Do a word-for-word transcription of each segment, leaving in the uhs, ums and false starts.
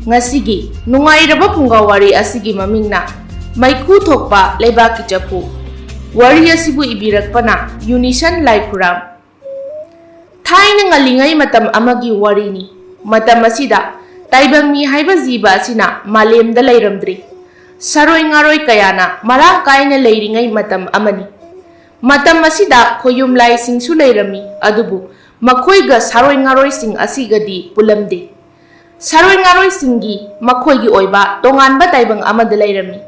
ꯉꯁꯤꯒꯤ ꯅꯨꯡꯉꯥꯏꯔꯕ ꯐꯨꯡꯒꯥ ꯋꯥꯔꯤ ꯑꯁꯤꯒꯤ ꯃꯃꯤꯡꯅ ꯃꯩꯈꯨ ꯊꯣꯛꯄ ꯂꯩꯕꯥꯛꯀꯤ ꯆꯐꯨ꯫ ꯋꯥꯔꯤ ꯑꯁꯤꯕꯨ ꯏꯕꯤꯔꯛꯄꯅ ꯌꯨꯅꯤꯁꯟ ꯂꯥꯏꯈꯨꯔꯥꯝ꯫ ꯊꯥꯏꯅ ꯉꯜꯂꯤꯉꯩ ꯃꯇꯝ ꯑꯃꯒꯤ ꯋꯥꯔꯤꯅꯤ꯫ ꯃꯇꯝ ꯑꯁꯤꯗ ꯇꯥꯏꯕꯪ ꯃꯤ ꯍꯥꯏꯕ ꯖꯤꯕ ꯑꯁꯤꯅ ꯃꯥꯂꯦꯝꯗ ꯂꯩꯔꯝꯗ꯭ꯔꯤ꯫ ꯁꯥꯔꯣꯏ ꯉꯥꯔꯣꯏ ꯀꯌꯥꯅ ꯃꯔꯥꯡ ꯀꯥꯏꯅ ꯂꯩꯔꯤꯉꯩ ꯃꯇꯝ ꯑꯃꯅꯤ꯫ ꯃꯇꯝ ꯑꯁꯤꯗ ꯈꯣꯌꯨꯝ ꯂꯥꯏꯁꯤꯡꯁꯨ ꯂꯩꯔꯝꯃꯤ, ꯑꯗꯨꯕꯨ ꯃꯈꯣꯏꯒ ꯁꯥꯔꯣꯏ ꯉꯥꯔꯣꯏꯁꯤꯡ ꯑꯁꯤꯒꯗꯤ ꯄꯨꯜꯂꯝꯗꯦ꯫ ꯁꯥꯔꯣꯏ ꯉꯥꯔꯣꯏꯁꯤꯡꯒꯤ ꯃꯈꯣꯏꯒꯤ ꯑꯣꯏꯕ ꯇꯣꯉꯥꯟꯕ ꯇꯥꯏꯕꯪ ꯑꯃꯗ ꯂꯩꯔꯝꯃꯤ꯫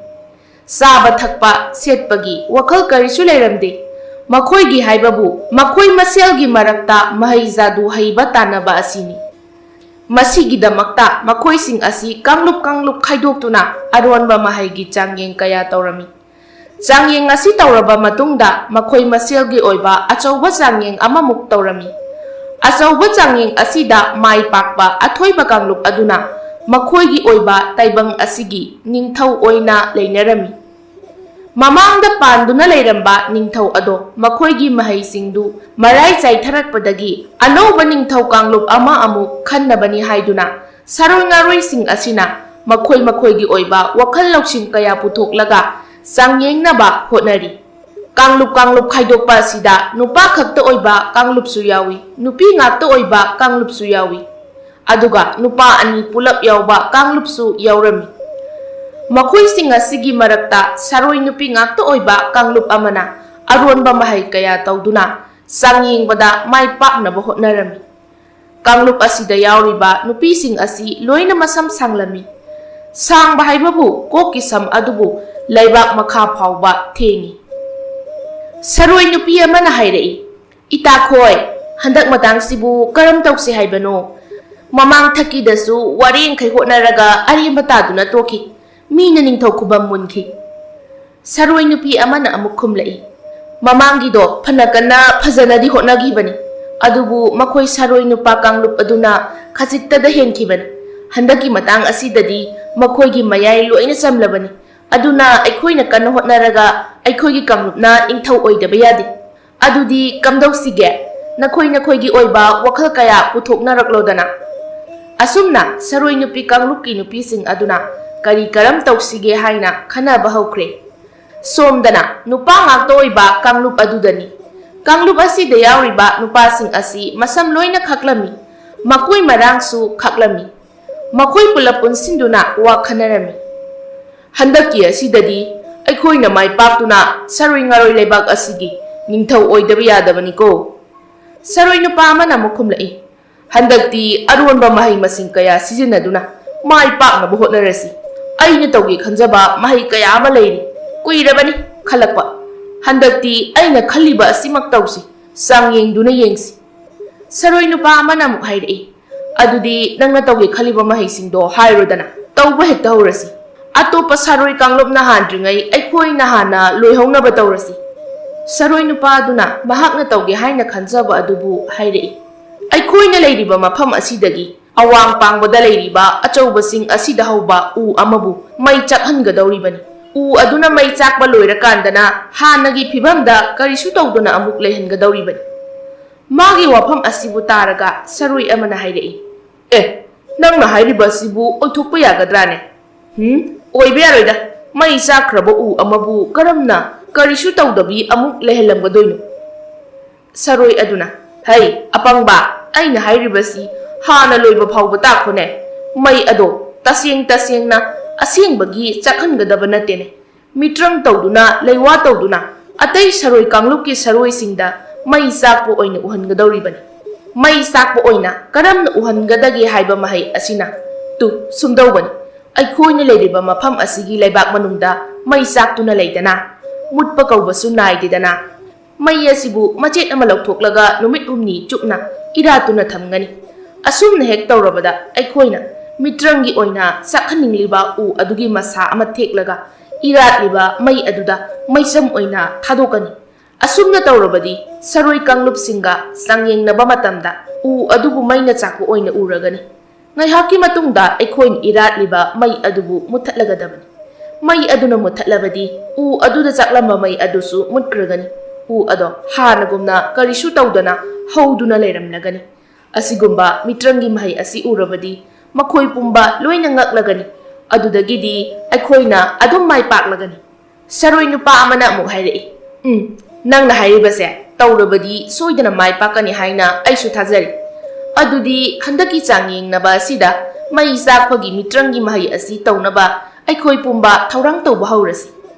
ꯆꯥꯕ ꯊꯛꯄ, ꯁꯦꯠꯄꯒꯤ ꯋꯥꯈꯜ ꯀꯔꯤꯁꯨ ꯂꯩꯔꯝꯗꯦ꯫ ꯃꯈꯣꯏꯒꯤ ꯍꯥꯏꯕꯕꯨ ꯃꯈꯣꯏ ꯃꯁꯦꯜꯒꯤ ꯃꯔꯛꯇ ꯃꯍꯩ ꯖꯥꯗꯨ ꯍꯩꯕ ꯇꯥꯟꯅꯕ ꯑꯁꯤꯅꯤ꯫ ꯃꯁꯤꯒꯤꯗꯃꯛꯇ ꯃꯈꯣꯏꯁꯤꯡ ꯑꯁꯤ ꯀꯥꯡꯂꯨꯞ ꯀꯥꯡꯂꯨꯞ ꯈꯥꯏꯗꯣꯛꯇꯨꯅ ꯑꯔꯣꯟꯕ ꯃꯍꯩꯒꯤ ꯆꯥꯡꯌꯦꯡ ꯀꯌꯥ ꯇꯧꯔꯝꯃꯤ꯫ ꯆꯥꯡꯌꯦꯡ ꯑꯁꯤ ꯇꯧꯔꯕ ꯃꯇꯨꯡꯗ ꯃꯈꯣꯏ ꯃꯁꯦꯜꯒꯤ ꯑꯣꯏꯕ ꯑꯆꯧꯕ ꯆꯥꯡꯌꯦꯡ ꯑꯃꯃꯨꯛ ꯇꯧꯔꯝꯃꯤ꯫ ꯑꯆꯧꯕ ꯆꯥꯡꯌꯦꯡ ꯑꯁꯤꯗ ꯃꯥꯏ ꯄꯥꯛꯄ ꯑꯊꯣꯏꯕ ꯀꯥꯡꯂꯨꯞ ꯑꯗꯨꯅ ꯃꯈꯣꯏꯒꯤ ꯑꯣꯏꯕ ꯇꯥꯏꯕꯪ ꯑꯁꯤꯒꯤ ꯅꯤꯡꯊꯧ ꯑꯣꯏꯅ ꯂꯩꯅꯔꯝꯃꯤ꯫ ꯃꯃꯥꯡꯗ ꯄꯥꯟꯗꯨꯅ ꯂꯩꯔꯝꯕ ꯅꯤꯡꯊꯧ ꯑꯗꯣ ꯃꯈꯣꯏꯒꯤ ꯃꯍꯩꯁꯤꯡꯗꯨ ꯃꯔꯥꯏ ꯆꯥꯏꯊꯔꯛꯄꯗꯒꯤ ꯑꯅꯧꯕ ꯅꯤꯡꯊꯧ ꯀꯥꯡꯂꯨꯞ ꯑꯃ ꯑꯃꯨꯛ ꯈꯟꯅꯕꯅꯤ ꯍꯥꯏꯗꯨꯅ ꯁꯥꯔꯣꯏ ꯉꯥꯔꯣꯏꯁꯤꯡ ꯑꯁꯤꯅ ꯃꯈꯣꯏ ꯃꯈꯣꯏꯒꯤ ꯑꯣꯏꯕ ꯋꯥꯈꯜ ꯂꯧꯁꯤꯡ ꯀꯌꯥ ꯄꯨꯊꯣꯛꯂꯒ ꯆꯥꯡꯌꯦꯡꯅꯕ ꯍꯣꯠꯅꯔꯤ꯫ ꯀꯥꯡꯂꯨꯞ ꯀꯥꯡꯂꯨꯞ ꯈꯥꯏꯗꯣꯛꯄ ꯑꯁꯤꯗ ꯅꯨꯄꯥ ꯈꯛꯇ ꯑꯣꯏꯕ ꯀꯥꯡꯂꯨꯞꯁꯨ ꯌꯥꯎꯏ, ꯅꯨꯄꯤ ꯉꯥꯛꯇ ꯑꯣꯏꯕ ꯀꯥꯡꯂꯨꯞꯁꯨ ꯌꯥꯎꯏ, ꯑꯗꯨꯒ ꯅꯨꯄꯥ ꯑꯅꯤ ꯄꯨꯂꯞ ꯌꯥꯎꯕ ꯀꯥꯡꯂꯨꯞꯁꯨ ꯌꯥꯎꯔꯝꯃꯤ꯫ ꯃꯈꯣꯏꯁꯤꯡ ꯑꯁꯤꯒꯤ ꯃꯔꯛꯇ ꯁꯥꯔꯣꯏ ꯅꯨꯄꯤ ꯉꯥꯛꯇ ꯑꯣꯏꯕ ꯀꯥꯡꯂꯨꯞ ꯑꯃꯅ ꯑꯔꯣꯟꯕ ꯃꯍꯩ ꯀꯌꯥ ꯇꯧꯗꯨꯅ ꯆꯥꯡꯌꯦꯡꯕꯗ ꯃꯥꯏ ꯄꯥꯛꯅꯕ ꯍꯣꯠꯅꯔꯝꯃꯤ꯫ ꯀꯥꯡꯂꯨꯞ ꯑꯁꯤꯗ ꯌꯥꯎꯔꯤꯕ ꯅꯨꯄꯤꯁꯤꯡ ꯑꯁꯤ ꯂꯣꯏꯅ ꯃꯁꯝ ꯁꯥꯡꯂꯝꯃꯤ꯫ ꯁꯥꯡꯕ ꯍꯥꯏꯕꯕꯨ ꯀꯣꯛꯀꯤ ꯁꯝ ꯑꯗꯨꯕꯨ ꯂꯩꯕꯥꯛ ꯃꯈꯥ ꯐꯥꯎꯕ ꯊꯦꯡꯏ꯫ ꯁꯔꯣꯏ ꯅꯨꯄꯤ ꯑꯃꯅ ꯍꯥꯏꯔꯛꯏ, "ꯏꯇꯥꯈꯣꯏ, ꯍꯟꯗꯛ ꯃꯇꯥꯡꯁꯤꯕꯨ ꯀꯔꯝ ꯇꯧꯁꯤ ꯍꯥꯏꯕꯅꯣ? ꯃꯃꯥꯡ ꯊꯛꯀꯤꯗꯁꯨ ꯋꯥꯔꯦꯡꯈꯩ ꯍꯣꯠꯅꯔꯒ ꯑꯔꯦꯝꯕ ꯇꯥꯗꯨꯅ ꯇꯣꯛꯈꯤ꯫ ꯃꯤꯅ ꯅꯤꯡꯊꯧ ꯈꯨꯕꯝ ꯃꯨꯟꯈꯤ꯫" ꯁꯔꯣꯏ ꯅꯨꯄꯤ ꯑꯃꯅ ꯑꯃꯨꯛ ꯈꯨꯝꯂꯛꯏ, "ꯃꯃꯥꯡꯒꯤꯗꯣ ꯐꯅ ꯀꯟꯅ ꯐꯖꯅꯗꯤ ꯍꯣꯠꯅꯈꯤꯕꯅꯤ, ꯑꯗꯨꯕꯨ ꯃꯈꯣꯏ ꯁꯔꯣꯏ ꯅꯨꯄꯥ ꯀꯥꯡꯂꯨꯞ ꯑꯗꯨꯅ ꯈꯖꯤꯛꯇꯗ ꯍꯦꯟꯈꯤꯕꯅꯤ꯫ ꯍꯟꯗꯛꯀꯤ ꯃꯇꯥꯡ ꯑꯁꯤꯗꯗꯤ ꯃꯈꯣꯏꯒꯤ ꯃꯌꯥꯏ ꯂꯣꯏꯅ ꯆꯝꯂꯕꯅꯤ꯫ ꯑꯗꯨꯅ ꯑꯩꯈꯣꯏꯅ ꯀꯟꯅ ꯍꯣꯠꯅꯔꯒ ꯑꯩꯈꯣꯏꯒꯤ ꯀꯥꯡꯂꯨꯞꯅ ꯅꯤꯡꯊꯧ ꯑꯣꯏꯗꯕ ꯌꯥꯗꯦ꯫ ꯑꯗꯨꯗꯤ ꯀꯝꯗꯧꯁꯤꯒꯦ? ꯅꯈꯣꯏ ꯅꯈꯣꯏꯒꯤ ꯑꯣꯏꯕ ꯋꯥꯈꯜ ꯀꯌꯥ ꯄꯨꯊꯣꯛꯅꯔꯛꯂꯣꯗꯅ꯫" ꯑꯁꯨꯝꯅ ꯁꯔꯣꯏ ꯅꯨꯄꯤ ꯀꯥꯡꯂꯨꯞꯀꯤ ꯅꯨꯄꯤꯁꯤꯡ ꯑꯗꯨꯅ ꯀꯔꯤ ꯀꯔꯝ ꯇꯧꯁꯤꯒꯦ ꯍꯥꯏꯅ ꯈꯟꯅꯕ ꯍꯧꯈ꯭ꯔꯦ꯫ ꯁꯣꯝꯗꯅ ꯅꯨꯄꯥ ꯉꯥꯛꯇ ꯑꯣꯏꯕ ꯀꯥꯡꯂꯨꯞ ꯑꯗꯨꯗꯅꯤ꯫ ꯀꯥꯡꯂꯨꯞ ꯑꯁꯤꯗ ꯌꯥꯎꯔꯤꯕ ꯅꯨꯄꯥꯁꯤꯡ ꯑꯁꯤ ꯃꯁꯝ ꯂꯣꯏꯅ ꯈꯥꯛꯂꯝꯃꯤ, ꯃꯀꯣꯏ ꯃꯔꯥꯡꯁꯨ ꯈꯥꯛꯂꯝꯃꯤ꯫ ꯃꯈꯣꯏ ꯄꯨꯂꯞ ꯄꯨꯟꯁꯤꯟꯗꯨꯅ ꯋꯥ ꯈꯟꯅꯔꯝꯃꯤ꯫ "ꯍꯟꯗꯛꯀꯤ ꯑꯁꯤꯗꯗꯤ ꯑꯩꯈꯣꯏꯅ ꯃꯥꯏ ꯄꯥꯛꯇꯨꯅ ꯁꯔꯣꯏ ꯉꯥꯔꯣꯏ ꯂꯩꯕꯥꯛ ꯑꯁꯤꯒꯤ ꯅꯤꯡꯊꯧ ꯑꯣꯏꯗꯕ ꯌꯥꯗꯕꯅꯤꯀꯣ꯫" ꯁꯔꯣꯏ ꯅꯨꯄꯥ ꯑꯃꯅ ꯑꯃꯨꯛ ꯈꯨꯝꯂꯛꯏ, "ꯍꯟꯗꯛꯇꯤ ꯑꯔꯣꯟꯕ ꯃꯍꯩ ꯃꯁꯤꯡ ꯀꯌꯥ ꯁꯤꯖꯤꯟꯅꯗꯨꯅ ꯃꯥꯏ ꯄꯥꯛꯅꯕ ꯍꯣꯠꯅꯔꯁꯤ꯫ ꯑꯩꯅ ꯇꯧꯒꯦ ꯈꯟꯖꯕ ꯃꯍꯩ ꯀꯌꯥ ꯑꯃ ꯂꯩꯔꯤ, ꯀꯨꯏꯔꯕꯅꯤ ꯈꯜꯂꯛꯄ꯫ ꯍꯟꯗꯛꯇꯤ ꯑꯩꯅ ꯈꯜꯂꯤꯕ ꯑꯁꯤꯃꯛ ꯇꯧꯁꯤ, ꯆꯥꯡꯌꯦꯡꯗꯨꯅ ꯌꯦꯡꯁꯤ꯫" ꯁꯔꯣꯏ ꯅꯨꯄꯥ ꯑꯃꯅ ꯑꯃꯨꯛ ꯍꯥꯏꯔꯛꯏ, "ꯑꯗꯨꯗꯤ ꯅꯪꯅ ꯇꯧꯒꯦ ꯈꯜꯂꯤꯕ ꯃꯍꯩꯁꯤꯡꯗꯣ ꯍꯥꯏꯔꯣꯗꯅ, ꯇꯧꯕ ꯍꯦꯛꯇ ꯍꯧꯔꯁꯤ꯫ ꯑꯇꯣꯞꯄ ꯁꯔꯣꯏ ꯀꯥꯡꯂꯨꯞꯅ ꯍꯥꯟꯗ꯭ꯔꯤꯉꯩ ꯑꯩꯈꯣꯏꯅ ꯍꯥꯟꯅ ꯂꯣꯏꯍꯧꯅꯕ ꯇꯧꯔꯁꯤ꯫" ꯁꯔꯣꯏ ꯅꯨꯄꯥ ꯑꯗꯨꯅ ꯃꯍꯥꯛꯅ ꯇꯧꯒꯦ ꯍꯥꯏꯅ ꯈꯟꯖꯕ ꯑꯗꯨꯕꯨ ꯍꯥꯏꯔꯛꯏ, "ꯑꯩꯈꯣꯏꯅ ꯂꯩꯔꯤꯕ ꯃꯐꯝ ꯑꯁꯤꯗꯒꯤ ꯑꯋꯥꯡ ꯄꯥꯡꯕꯗ ꯂꯩꯔꯤꯕ ꯑꯆꯧꯕꯁꯤꯡ ꯑꯁꯤꯗ ꯍꯧꯕ ꯎ ꯑꯃꯕꯨ ꯃꯩ ꯆꯥꯛꯍꯟꯒꯗꯧꯔꯤꯕꯅꯤ꯫ ꯎ ꯑꯗꯨꯅ ꯃꯩ ꯆꯥꯛꯄ ꯂꯣꯏꯔꯀꯥꯟꯗꯅ ꯍꯥꯟꯅꯒꯤ ꯐꯤꯕꯝꯗ ꯀꯔꯤꯁꯨ ꯇꯧꯗꯅ ꯑꯃꯨꯛ ꯂꯩꯍꯟꯒꯗꯧꯔꯤꯕꯅꯤ꯫" ꯃꯥꯒꯤ ꯋꯥꯐꯝ ꯑꯁꯤꯕꯨ ꯇꯥꯔꯒ ꯁꯔꯣꯏ ꯑꯃꯅ ꯍꯥꯏꯔꯛꯏ, "ꯑꯦ, ꯅꯪꯅ ꯍꯥꯏꯔꯤꯕ ꯑꯁꯤꯕꯨ ꯑꯣꯏꯊꯣꯛꯄ ꯌꯥꯒꯗ꯭ꯔꯥꯅꯦ?" "ꯍꯨꯝ, ꯑꯣꯏꯕ ꯌꯥꯔꯣꯏꯗ꯫ ꯃꯩ ꯆꯥꯛꯈ꯭ꯔꯕ ꯎ ꯑꯃꯕꯨ ꯀꯔꯝꯅ ꯀꯔꯤꯁꯨ ꯇꯧꯗꯕꯤ ꯑꯃꯨꯛ ꯂꯩꯍꯜꯂꯝꯒꯗꯣꯏꯅꯣ?" ꯁꯔꯣꯏ ꯑꯗꯨꯅ, "ꯍꯩ, ꯑꯄꯪꯕ, ꯑꯩꯅ ꯍꯥꯏꯔꯤꯕꯁꯤ ꯍꯥꯟꯅ ꯂꯣꯏꯕ ꯐꯥꯎꯕ ꯇꯥꯛꯈꯣꯅꯦ꯫ ꯃꯩ ꯑꯗꯣ ꯇꯁꯦꯡ ꯇꯁꯦꯡꯅ ꯑꯁꯦꯡꯕꯒꯤ ꯆꯥꯛꯍꯟꯒꯗꯕ ꯅꯠꯇꯦꯅꯦ꯫ ꯃꯤꯇ꯭ꯔꯪ ꯇꯧꯗꯨꯅ, ꯂꯩꯋꯥ ꯇꯧꯗꯨꯅ ꯑꯇꯩ ꯁꯔꯣꯏ ꯀꯥꯡꯂꯨꯞꯀꯤ ꯁꯔꯣꯏꯁꯤꯡꯗ ꯃꯩ ꯆꯥꯛꯄ ꯑꯣꯏꯅ ꯎꯍꯟꯒꯗꯧꯔꯤꯕꯅꯤ꯫ ꯃꯩ ꯆꯥꯛꯄ ꯑꯣꯏꯅ ꯀꯔꯝꯅ ꯎꯍꯟꯒꯗꯒꯦ ꯍꯥꯏꯕ ꯃꯍꯩ ꯑꯁꯤꯅ, ꯇꯨ, ꯁꯨꯝꯗꯧꯕꯅꯤ꯫ ꯑꯩꯈꯣꯏꯅ ꯂꯩꯔꯤꯕ ꯃꯐꯝ ꯑꯁꯤꯒꯤ ꯂꯩꯕꯥꯛ ꯃꯅꯨꯡꯗ ꯃꯩ ꯆꯥꯛꯇꯨꯅ ꯂꯩꯗꯅ, ꯃꯨꯠꯄ ꯀꯧꯕꯁꯨ ꯅꯥꯏꯗꯦꯗꯅ꯫ ꯃꯩ ꯑꯁꯤꯕꯨ ꯃꯆꯦꯠ ꯑꯃ ꯂꯧꯊꯣꯛꯂꯒ ꯅꯨꯃꯤꯠ ꯍꯨꯝꯅꯤ ꯆꯨꯞꯅ ꯏꯔꯥꯠꯇꯨꯅ ꯊꯝꯒꯅꯤ꯫ ꯑꯁꯨꯝꯅ ꯍꯦꯛ ꯇꯧꯔꯕꯗ ꯑꯩꯈꯣꯏꯅ ꯃꯤꯇ꯭ꯔꯪꯒꯤ ꯑꯣꯏꯅ ꯆꯥꯛꯍꯟꯅꯤꯡꯂꯤꯕ ꯎ ꯑꯗꯨꯒꯤ ꯃꯁꯥ ꯑꯃ ꯊꯦꯛꯂꯒ ꯏꯔꯥꯠꯂꯤꯕ ꯃꯩ ꯑꯗꯨꯗ ꯃꯩꯁꯝ ꯑꯣꯏꯅ ꯊꯥꯗꯣꯛꯀꯅꯤ꯫ ꯑꯁꯨꯝꯅ ꯇꯧꯔꯕꯗꯤ ꯁꯔꯣꯏ ꯀꯥꯡꯂꯨꯞꯁꯤꯡꯒ ꯆꯥꯡꯌꯦꯡꯅꯕ ꯃꯇꯝꯗ ꯎ ꯑꯗꯨꯕꯨ ꯃꯩꯅ ꯆꯥꯛꯄ ꯑꯣꯏꯅ ꯎꯔꯒꯅꯤ꯫ ꯉꯥꯏꯍꯥꯛꯀꯤ ꯃꯇꯨꯡꯗ ꯑꯩꯈꯣꯏꯅ ꯏꯔꯥꯠꯂꯤꯕ ꯃꯩ ꯑꯗꯨꯕꯨ ꯃꯨꯊꯠꯂꯒꯗꯕꯅꯤ꯫ ꯃꯩ ꯑꯗꯨꯅ ꯃꯨꯊꯠꯂꯕꯗꯤ ꯎ ꯑꯗꯨꯗ ꯆꯥꯛꯂꯝꯕ ꯃꯩ ꯑꯗꯨꯁꯨ ꯃꯨꯠꯈ꯭ꯔꯒꯅꯤ꯫ ꯎ ꯑꯗꯣ ꯍꯥꯟꯅꯒꯨꯝꯅ ꯀꯔꯤꯁꯨ ꯇꯧꯗꯅ ꯍꯧꯗꯨꯅ ꯂꯩꯔꯝꯂꯒꯅꯤ꯫ ꯑꯁꯤꯒꯨꯝꯕ ꯃꯤꯇ꯭ꯔꯪꯒꯤ ꯃꯍꯩ ꯑꯁꯤ ꯎꯔꯕꯗꯤ ꯃꯈꯣꯏ ꯄꯨꯝꯕ ꯂꯣꯏꯅ ꯉꯛꯂꯒꯅꯤ꯫ ꯑꯗꯨꯗꯒꯤꯗꯤ ꯑꯩꯈꯣꯏꯅ ꯑꯗꯨꯝ ꯃꯥꯏ ꯄꯥꯛꯂꯒꯅꯤ꯫ ꯁꯔꯣꯏ ꯅꯨꯄꯥ ꯑꯃꯅ ꯑꯃꯨꯛ ꯍꯥꯏꯔꯛꯏ, "ꯎꯝ, ꯅꯪꯅ ꯍꯥꯏꯔꯤꯕꯁꯦ ꯇꯧꯔꯕꯗꯤ ꯁꯣꯏꯗꯅ ꯃꯥꯏ ꯄꯥꯛꯀꯅꯤ ꯍꯥꯏꯅ ꯑꯩꯁꯨ ꯊꯥꯖꯔꯤ꯫ ꯑꯗꯨꯗꯤ ꯍꯟꯗꯛꯀꯤ ꯆꯥꯡꯌꯦꯡꯅꯕ ꯑꯁꯤꯗ ꯃꯩ ꯆꯥꯛꯄꯒꯤ ꯃꯤꯇ꯭ꯔꯪꯒꯤ ꯃꯍꯩ ꯑꯁꯤ ꯇꯧꯅꯕ ꯑꯩꯈꯣꯏ ꯄꯨꯝꯕ ꯊꯧꯔꯥꯡ ꯇꯧꯕ ꯍꯧꯔꯁꯤ꯫"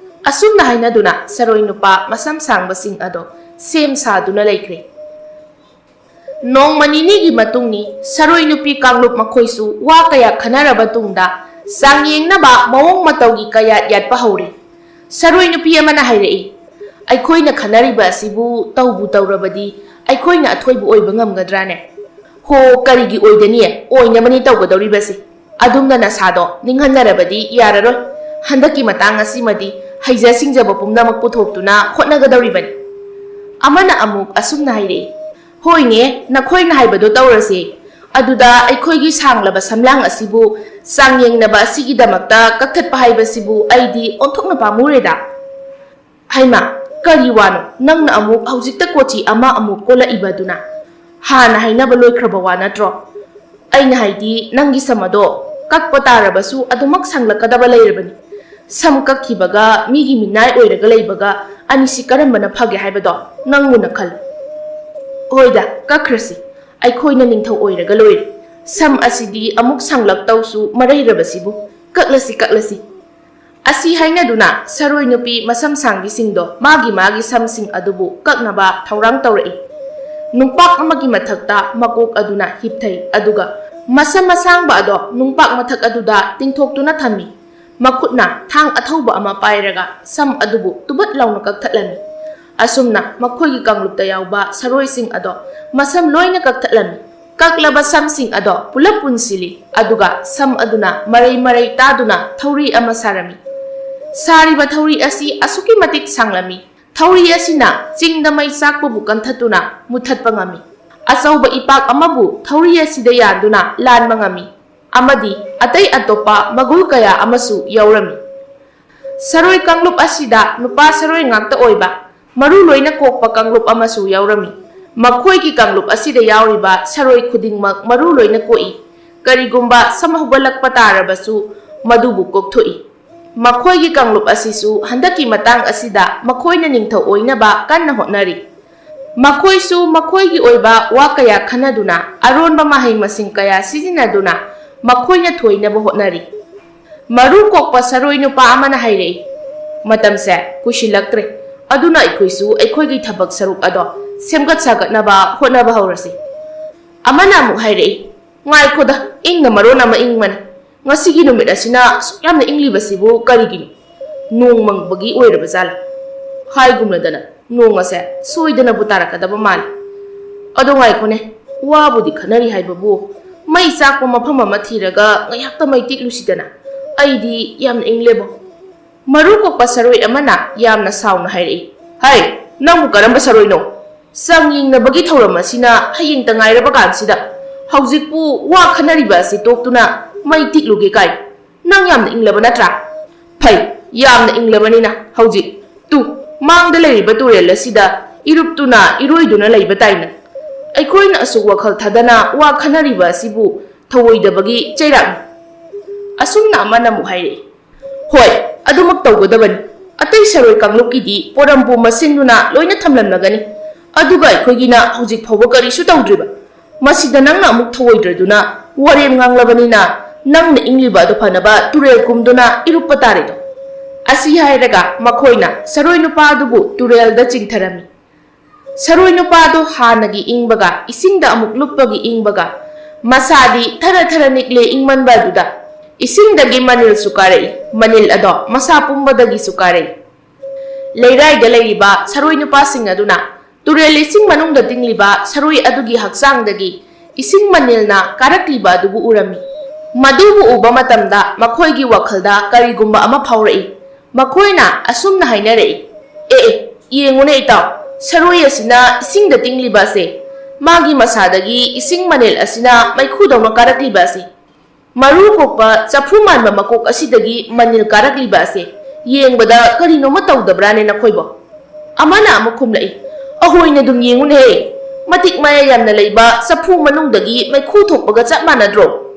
ꯑꯁꯨꯝꯅ ꯍꯥꯏꯅꯗꯨꯅ ꯁꯔꯣꯏ ꯅꯨꯄꯥ ꯃꯁꯝ ꯁꯥꯡꯕꯁꯤꯡ ꯑꯗꯣ ꯁꯦꯝ ꯁꯥꯗꯨꯅ ꯂꯩꯈ꯭ꯔꯦ꯫ ꯅꯣꯡꯃ ꯅꯤꯅꯤꯒꯤ ꯃꯇꯨꯡꯅꯤ, ꯁꯔꯣꯏ ꯅꯨꯄꯤ ꯀꯥꯡꯂꯨꯞ ꯃꯈꯣꯏꯁꯨ ꯋꯥ ꯀꯌꯥ ꯈꯟꯅꯔꯕ ꯇꯨꯡꯗ ꯆꯥꯡꯌꯦꯡꯅꯕ ꯃꯑꯣꯡ ꯃꯇꯧꯒꯤ ꯀꯌꯥꯠ ꯌꯥꯠꯄ ꯍꯧꯔꯦ꯫ ꯁꯔꯣꯏ ꯅꯨꯄꯤ ꯑꯃꯅ ꯍꯥꯏꯔꯛꯏ, "ꯑꯩꯈꯣꯏꯅ ꯈꯟꯅꯔꯤꯕ ꯑꯁꯤꯕꯨ ꯇꯧꯕꯨ ꯇꯧꯔꯕꯗꯤ ꯑꯩꯈꯣꯏꯅ ꯑꯊꯣꯏꯕ ꯑꯣꯏꯕ ꯉꯝꯒꯗ꯭ꯔꯥꯅꯦ?" "ꯍꯣ, ꯀꯔꯤꯒꯤ ꯑꯣꯏꯗꯅꯤ? ꯑꯣꯏꯅꯕꯅꯤ ꯇꯧꯒꯗꯧꯔꯤꯕꯁꯤ꯫ ꯑꯗꯨꯝꯅ ꯅꯁꯥꯗꯣ ꯅꯤꯡꯍꯟꯅꯔꯕꯗꯤ ꯌꯥꯔꯔꯣꯏ꯫ ꯍꯟꯗꯛꯀꯤ ꯃꯇꯥꯡ ꯑꯁꯤꯃꯗꯤ ꯍꯩꯖ ꯁꯤꯡꯖꯕ ꯄꯨꯝꯅꯃꯛ ꯄꯨꯊꯣꯛꯇꯨꯅ ꯍꯣꯠꯅꯒꯗꯧꯔꯤꯕꯅꯤ꯫" ꯑꯃꯅ ꯑꯃꯨꯛ ꯑꯁꯨꯝꯅ ꯍꯥꯏꯔꯛꯏ, "ꯍꯣꯏꯅꯦ, ꯅꯈꯣꯏꯅ ꯍꯥꯏꯕꯗꯣ ꯇꯧꯔꯁꯦ꯫ ꯑꯗꯨꯗ ꯑꯩꯈꯣꯏꯒꯤ ꯁꯥꯡꯂꯕ ꯁꯝꯂꯥꯡ ꯑꯁꯤꯕꯨ ꯆꯥꯡꯌꯦꯡꯅꯕ ꯑꯁꯤꯒꯤꯗꯃꯛꯇ ꯀꯛꯊꯠꯄ ꯍꯥꯏꯕꯁꯤꯕꯨ ꯑꯩꯗꯤ ꯑꯣꯟꯊꯣꯛꯅ ꯄꯥꯝꯃꯨꯔꯦꯗ꯫" "ꯍꯩꯃꯥ, ꯀꯔꯤ ꯋꯥꯅꯣ? ꯅꯪꯅ ꯑꯃꯨꯛ ꯍꯧꯖꯤꯛꯇ ꯀꯣꯆꯤ ꯑꯃ ꯑꯃꯨꯛ ꯀꯣꯜꯂꯛꯏꯕꯗꯨꯅ? ꯍꯥꯟꯅ ꯍꯥꯏꯅꯕ ꯂꯣꯏꯈ꯭ꯔꯕ ꯋꯥ ꯅꯠꯇ꯭ꯔꯣ? ꯑꯩꯅ ꯍꯥꯏꯗꯤ, ꯅꯪꯒꯤ ꯁꯝ ꯑꯗꯣ ꯀꯛꯄ ꯇꯥꯔꯕꯁꯨ ꯑꯗꯨꯃꯛ ꯁꯪꯂꯛꯀꯗꯕ ꯂꯩꯔꯕꯅꯤ꯫ ꯁꯝ ꯀꯛꯈꯤꯕꯒ ꯃꯤꯒꯤ ꯃꯤꯅꯥꯏ ꯑꯣꯏꯔꯒ ꯂꯩꯕꯒ ꯑꯅꯤꯁꯤ ꯀꯔꯝꯕꯅ ꯐꯒꯦ ꯍꯥꯏꯕꯗꯣ ꯅꯪ ꯃꯨꯟꯅ ꯈꯜꯂꯨ꯫" "ꯍꯣꯏꯗ, ꯀꯛꯈ꯭ꯔꯁꯤ꯫ ꯑꯩꯈꯣꯏꯅ ꯅꯤꯡꯊꯧ ꯑꯣꯏꯔꯒ ꯂꯣꯏꯔꯦ꯫ ꯁꯝ ꯑꯁꯤꯗꯤ ꯑꯃꯨꯛ ꯁꯪꯂꯛꯇꯧꯁꯨ ꯃꯔꯩꯔꯕꯁꯤꯕꯨ꯫ ꯀꯛꯂꯁꯤ, ꯀꯛꯂꯁꯤ꯫" ꯑꯁꯤ ꯍꯥꯏꯅꯗꯨꯅ ꯁꯔꯣꯏ ꯅꯨꯄꯤ ꯃꯁꯝ ꯁꯥꯡꯕꯤꯁꯤꯡꯗꯣ ꯃꯥꯒꯤ ꯃꯥꯒꯤ ꯁꯝꯁꯤꯡ ꯑꯗꯨꯕꯨ ꯀꯛꯅꯕ ꯊꯧꯔꯥꯡ ꯇꯧꯔꯛꯏ꯫ ꯅꯨꯡꯄꯥꯛ ꯑꯃꯒꯤ ꯃꯊꯛꯇ ꯃꯀꯣꯛ ꯑꯗꯨꯅ ꯍꯤꯞꯊꯩ, ꯑꯗꯨꯒ ꯃꯁꯝ ꯑꯁꯥꯡꯕ ꯑꯗꯣ ꯅꯨꯡꯄꯥꯛ ꯃꯊꯛ ꯑꯗꯨꯗ ꯇꯤꯡꯊꯣꯛꯇꯨꯅ ꯊꯝꯃꯤ꯫ ꯃꯈꯨꯠꯅ ꯊꯥꯡ ꯑꯊꯧꯕ ꯑꯃ ꯄꯥꯏꯔꯒ ꯁꯝ ꯑꯗꯨꯕꯨ ꯇꯨꯕꯠ ꯂꯥꯎꯅ ꯀꯛꯊꯠꯂꯝꯃꯤ꯫ ꯑꯁꯨꯝꯅ ꯃꯈꯣꯏꯒꯤ ꯀꯥꯡꯂꯨꯞꯇ ꯌꯥꯎꯕ ꯁꯔꯣꯏꯁꯤꯡ ꯑꯗꯣ ꯃꯁꯝ ꯂꯣꯏꯅ ꯀꯛꯊꯠꯂꯝꯃꯤ꯫ ꯀꯛꯂꯕ ꯁꯝꯁꯤꯡ ꯑꯗꯣ ꯄꯨꯂꯞ ꯄꯨꯟꯁꯤꯜꯂꯤ, ꯑꯗꯨꯒ ꯁꯝ ꯑꯗꯨꯅ ꯃꯔꯩ ꯃꯔꯩ ꯇꯥꯗꯨꯅ ꯊꯧꯔꯤ ꯑꯃ ꯁꯥꯔꯝꯃꯤ꯫ ꯁꯥꯔꯤꯕ ꯊꯧꯔꯤ ꯑꯁꯤ ꯑꯁꯨꯛꯀꯤ ꯃꯇꯤꯛ ꯁꯥꯡꯂꯝꯃꯤ, ꯊꯧꯔꯤ ꯑꯁꯤꯅ ꯆꯤꯡꯗ ꯃꯩ ꯆꯥꯛꯄꯕꯨ ꯀꯟꯊꯠꯇꯨꯅ ꯃꯨꯊꯠꯄ ꯉꯝꯃꯤ꯫ ꯑꯆꯧꯕ ꯏꯄꯥꯛ ꯑꯃꯕꯨ ꯊꯧꯔꯤ ꯑꯁꯤꯗ ꯌꯥꯟꯗꯨꯅ ꯂꯥꯟꯕ ꯉꯝꯃꯤ, ꯑꯃꯗꯤ ꯑꯇꯩ ꯑꯇꯣꯞꯄ ꯃꯒꯨꯜ ꯀꯌꯥ ꯑꯃꯁꯨ ꯌꯥꯎꯔꯝꯃꯤ꯫ ꯁꯔꯣꯏ ꯀꯥꯡꯂꯨꯞ ꯑꯁꯤꯗ ꯅꯨꯄꯥ ꯁꯔꯣꯏ ꯉꯥꯛꯇ ꯑꯣꯏꯕ ꯃꯔꯨ ꯂꯣꯏꯅ ꯀꯣꯛꯄ ꯀꯥꯡꯂꯨꯞ ꯑꯃꯁꯨ ꯌꯥꯎꯔꯝꯃꯤ꯫ ꯃꯈꯣꯏꯒꯤ ꯀꯥꯡꯂꯨꯞ ꯑꯁꯤꯗ ꯌꯥꯎꯔꯤꯕ ꯁꯔꯣꯏ ꯈꯨꯗꯤꯡꯃꯛ ꯃꯔꯨ ꯂꯣꯏꯅ ꯀꯣꯛꯏ꯫ ꯀꯔꯤꯒꯨꯝꯕ ꯁꯝ ꯍꯧꯒꯠꯂꯛꯄ ꯇꯥꯔꯕꯁꯨ ꯃꯗꯨꯕꯨ ꯀꯣꯛꯊꯣꯛꯏ꯫ ꯃꯈꯣꯏꯒꯤ ꯀꯥꯡꯂꯨꯞ ꯑꯁꯤꯁꯨ ꯍꯟꯗꯛꯀꯤ ꯃꯇꯥꯡ ꯑꯁꯤꯗ ꯃꯈꯣꯏꯅ ꯅꯤꯡꯊꯧ ꯑꯣꯏꯅꯕ ꯀꯟꯅ ꯍꯣꯠꯅꯔꯤ꯫ ꯃꯈꯣꯏꯁꯨ ꯃꯈꯣꯏꯒꯤ ꯑꯣꯏꯕ ꯋꯥ ꯀꯌꯥ ꯈꯟꯅꯗꯨꯅ, ꯑꯔꯣꯟꯕ ꯃꯍꯩ ꯃꯁꯤꯡ ꯀꯌꯥ ꯁꯤꯖꯤꯟꯅꯗꯨꯅ ꯃꯈꯣꯏꯅ ꯊꯣꯏꯅꯕ ꯍꯣꯠꯅꯔꯤ꯫ ꯃꯔꯨ ꯀꯣꯛꯄ ꯁꯔꯣꯏ ꯅꯨꯄꯥ ꯑꯃꯅ ꯍꯥꯏꯔꯛꯏ, "ꯃꯇꯝꯁꯦ ꯀꯨꯏꯁꯤꯜꯂꯛꯇ꯭ꯔꯦ, ꯑꯗꯨꯅ ꯑꯩꯈꯣꯏꯁꯨ ꯑꯩꯈꯣꯏꯒꯤ ꯊꯕꯛ ꯁꯔꯨꯛ ꯑꯗꯣ ꯁꯦꯝꯒꯠ ꯁꯥꯒꯠꯅꯕ ꯍꯣꯠꯅꯕ ꯍꯧꯔꯁꯤ꯫" ꯑꯃꯅ ꯑꯃꯨꯛ ꯍꯥꯏꯔꯛꯏ, "ꯉꯥꯏꯈꯣꯗ, ꯏꯪꯅ ꯃꯔꯣꯟ ꯑꯃ ꯏꯪꯕꯅꯦ꯫ ꯉꯁꯤꯒꯤ ꯅꯨꯃꯤꯠ ꯑꯁꯤꯅ ꯑꯁꯨꯛ ꯌꯥꯝꯅ ꯏꯪꯂꯤꯕꯁꯤꯕꯨ ꯀꯔꯤꯒꯤꯅꯣ? ꯅꯣꯡ ꯃꯪꯕꯒꯤ ꯑꯣꯏꯔꯕ ꯖꯥꯠꯂꯥ? ꯍꯥꯏꯒꯨꯝꯂꯗꯅ ꯅꯣꯡ ꯑꯁꯦ ꯁꯣꯏꯗꯅꯕꯨ ꯇꯥꯔꯛꯀꯗꯕ ꯃꯥꯜꯂꯤ꯫ ꯑꯗꯣ ꯉꯥꯏꯈꯣꯅꯦ, ꯋꯥꯕꯨꯗꯤ ꯈꯟꯅꯔꯤ ꯍꯥꯏꯕꯕꯨ, ꯃꯩ ꯆꯥꯛꯄ ꯃꯐꯝ ꯑꯃ ꯊꯤꯔꯒ ꯉꯥꯏꯍꯥꯛꯇ ꯃꯩ ꯇꯤꯛꯂꯨꯁꯤꯗꯅ꯫ ꯑꯩꯗꯤ ꯌꯥꯝꯅ ꯏꯪꯂꯦꯕꯣ꯫" ꯃꯔꯨ ꯀꯣꯛꯄ ꯁꯔꯣꯏ ꯑꯃꯅ ꯌꯥꯝꯅ ꯁꯥꯎꯅ ꯍꯥꯏꯔꯛꯏ, "ꯍꯩ, ꯅꯪꯕꯨ ꯀꯔꯝꯕ ꯁꯔꯣꯏꯅꯣ? ꯆꯥꯡ ꯌꯦꯡꯅꯕꯒꯤ ꯊꯧꯔꯝ ꯑꯁꯤꯅ ꯍꯌꯦꯡꯇ ꯉꯥꯏꯔꯕ ꯀꯥꯟꯁꯤꯗ ꯍꯧꯖꯤꯛꯄꯨ ꯋꯥ ꯈꯟꯅꯔꯤꯕ ꯑꯁꯤ ꯇꯣꯛꯇꯨꯅ ꯃꯩ ꯇꯤꯛꯂꯨꯒꯦ ꯀꯥꯏ? ꯅꯪ ꯌꯥꯝꯅ ꯏꯪꯂꯕ ꯅꯠꯇ꯭ꯔꯥ? ꯐꯩ, ꯌꯥꯝꯅ ꯏꯪꯂꯕꯅꯤꯅ ꯍꯧꯖꯤꯛ ꯇꯨ, ꯃꯥꯡꯗ ꯂꯩꯔꯤꯕ ꯇꯨꯔꯦꯜ ꯑꯁꯤꯗ ꯏꯔꯨꯞꯇꯨꯅ ꯏꯔꯣꯏꯗꯨꯅ ꯂꯩꯕ ꯇꯥꯏꯅ꯫ ꯑꯩꯈꯣꯏꯅ ꯑꯁꯨꯛ ꯋꯥꯈꯜ ꯊꯥꯗꯅ ꯋꯥ ꯈꯟꯅꯔꯤꯕ ꯑꯁꯤꯕꯨ ꯊꯧꯑꯣꯏꯗꯕꯒꯤ ꯆꯩꯔꯥꯛꯅꯤ꯫" ꯑꯁꯨꯝꯅ ꯑꯃꯅ ꯑꯃꯨꯛ ꯍꯥꯏꯔꯛꯏ, "ꯍꯣꯏ, ꯑꯗꯨꯃꯛ ꯇꯧꯒꯗꯕꯅꯤ꯫ ꯑꯇꯩ ꯁꯔꯣꯏ ꯀꯥꯡꯂꯨꯞꯀꯤꯗꯤ ꯄꯣꯔꯝ ꯄꯨꯝꯕ ꯁꯤꯟꯗꯨꯅ ꯂꯣꯏꯅ ꯊꯝꯂꯝꯂꯒꯅꯤ꯫ ꯑꯗꯨꯒ ꯑꯩꯈꯣꯏꯒꯤꯅ ꯍꯧꯖꯤꯛ ꯐꯥꯎꯕ ꯀꯔꯤꯁꯨ ꯇꯧꯗ꯭ꯔꯤꯕ꯫ ꯃꯁꯤꯗ ꯅꯪꯅ ꯑꯃꯨꯛ ꯊꯧꯑꯣꯏꯗ꯭ꯔꯗꯨꯅ ꯋꯥꯔꯦꯝ ꯉꯥꯡꯂꯕꯅꯤꯅ ꯅꯪꯅ ꯏꯪꯂꯤꯕ ꯑꯗꯨ ꯐꯅꯕ ꯇꯨꯔꯦꯜ ꯀꯨꯝꯗꯨꯅ ꯏꯔꯨꯞꯄ ꯇꯥꯔꯦꯗꯣ꯫" ꯑꯁꯤ ꯍꯥꯏꯔꯒ ꯃꯈꯣꯏꯅ ꯁꯔꯣꯏ ꯅꯨꯄꯥ ꯑꯗꯨꯕꯨ ꯇꯨꯔꯦꯜꯗ ꯆꯤꯡꯊꯔꯝꯃꯤ꯫ ꯁꯔꯣꯏ ꯅꯨꯄꯥꯗꯨ ꯍꯥꯟꯅꯒꯤ ꯏꯪꯕꯒ ꯏꯁꯤꯡꯗ ꯑꯃꯨꯛ ꯂꯨꯞꯄꯒꯤ ꯏꯪꯕꯒ, ꯃꯁꯥꯗꯤ ꯊꯔ ꯊꯔ ꯅꯤꯛꯂꯦ ꯏꯪꯃꯟꯕ ꯑꯗꯨꯗ꯫ ꯏꯁꯤꯡꯗꯒꯤ ꯃꯅꯤꯜꯁꯨ ꯀꯥꯔꯛꯏ, ꯃꯅꯤꯜ ꯑꯗꯣ ꯃꯁꯥ ꯄꯨꯝꯕꯗꯒꯤꯁꯨ ꯀꯥꯔꯛꯏ꯫ ꯂꯩꯔꯥꯏꯗ ꯂꯩꯔꯤꯕ ꯁꯔꯣꯏ ꯅꯨꯄꯥꯁꯤꯡ ꯑꯗꯨꯅ ꯇꯨꯔꯦꯜ ꯏꯁꯤꯡ ꯃꯅꯨꯡꯗ ꯇꯤꯡꯂꯤꯕ ꯁꯔꯣꯏ ꯑꯗꯨꯒꯤ ꯍꯛꯆꯥꯡꯗꯒꯤ ꯏꯁꯤꯡ ꯃꯅꯤꯜꯅ ꯀꯥꯔꯛꯂꯤꯕ ꯑꯗꯨꯕꯨ ꯎꯔꯝꯃꯤ꯫ ꯃꯗꯨꯕꯨ ꯎꯕ ꯃꯇꯝꯗ ꯃꯈꯣꯏꯒꯤ ꯋꯥꯈꯜꯗ ꯀꯔꯤꯒꯨꯝꯕ ꯑꯃ ꯐꯥꯎꯔꯛꯏ꯫ ꯃꯈꯣꯏꯅ ꯑꯁꯨꯝꯅ ꯍꯥꯏꯅꯔꯛꯏ, "ꯑꯦ, ꯑꯦ, ꯌꯦꯡꯉꯨꯅꯦ ꯏꯇꯥꯎ, ꯁꯔꯣꯏ ꯑꯁꯤꯅ ꯏꯁꯤꯡꯗ ꯇꯤꯡꯂꯤꯕ ꯑꯁꯦ, ꯃꯥꯒꯤ ꯃꯁꯥꯗꯒꯤ ꯏꯁꯤꯡ ꯃꯅꯤꯜ ꯑꯁꯤꯅ ꯃꯩꯈꯨꯗꯧꯅ ꯀꯥꯔꯛꯂꯤꯕ ꯑꯁꯤ꯫ ꯃꯔꯨ ꯀꯣꯛꯄ ꯆꯐꯨ ꯃꯥꯟꯕ ꯃꯀꯣꯛ ꯑꯁꯤꯗꯒꯤ ꯃꯅꯤꯜ ꯀꯥꯔꯛꯂꯤꯕ ꯑꯁꯦ ꯌꯦꯡꯕꯗ ꯀꯔꯤꯅꯣꯃ ꯇꯧꯗꯕ꯭ꯔꯥꯅꯦ ꯅꯈꯣꯏꯕꯣ?" ꯑꯃꯅ ꯑꯃꯨꯛ ꯈꯨꯝꯂꯛꯏ, "ꯑꯍꯣꯏꯅꯦ, ꯑꯗꯨꯝ ꯌꯦꯡꯉꯨꯅꯦꯍꯦ, ꯃꯇꯤꯛ ꯃꯌꯥꯏ ꯌꯥꯝꯅ ꯂꯩꯕ ꯆꯐꯨ ꯃꯅꯨꯡꯗꯒꯤ ꯃꯩꯈꯨ ꯊꯣꯛꯄꯒ ꯆꯞ ꯃꯥꯟꯅꯗ꯭ꯔꯣ?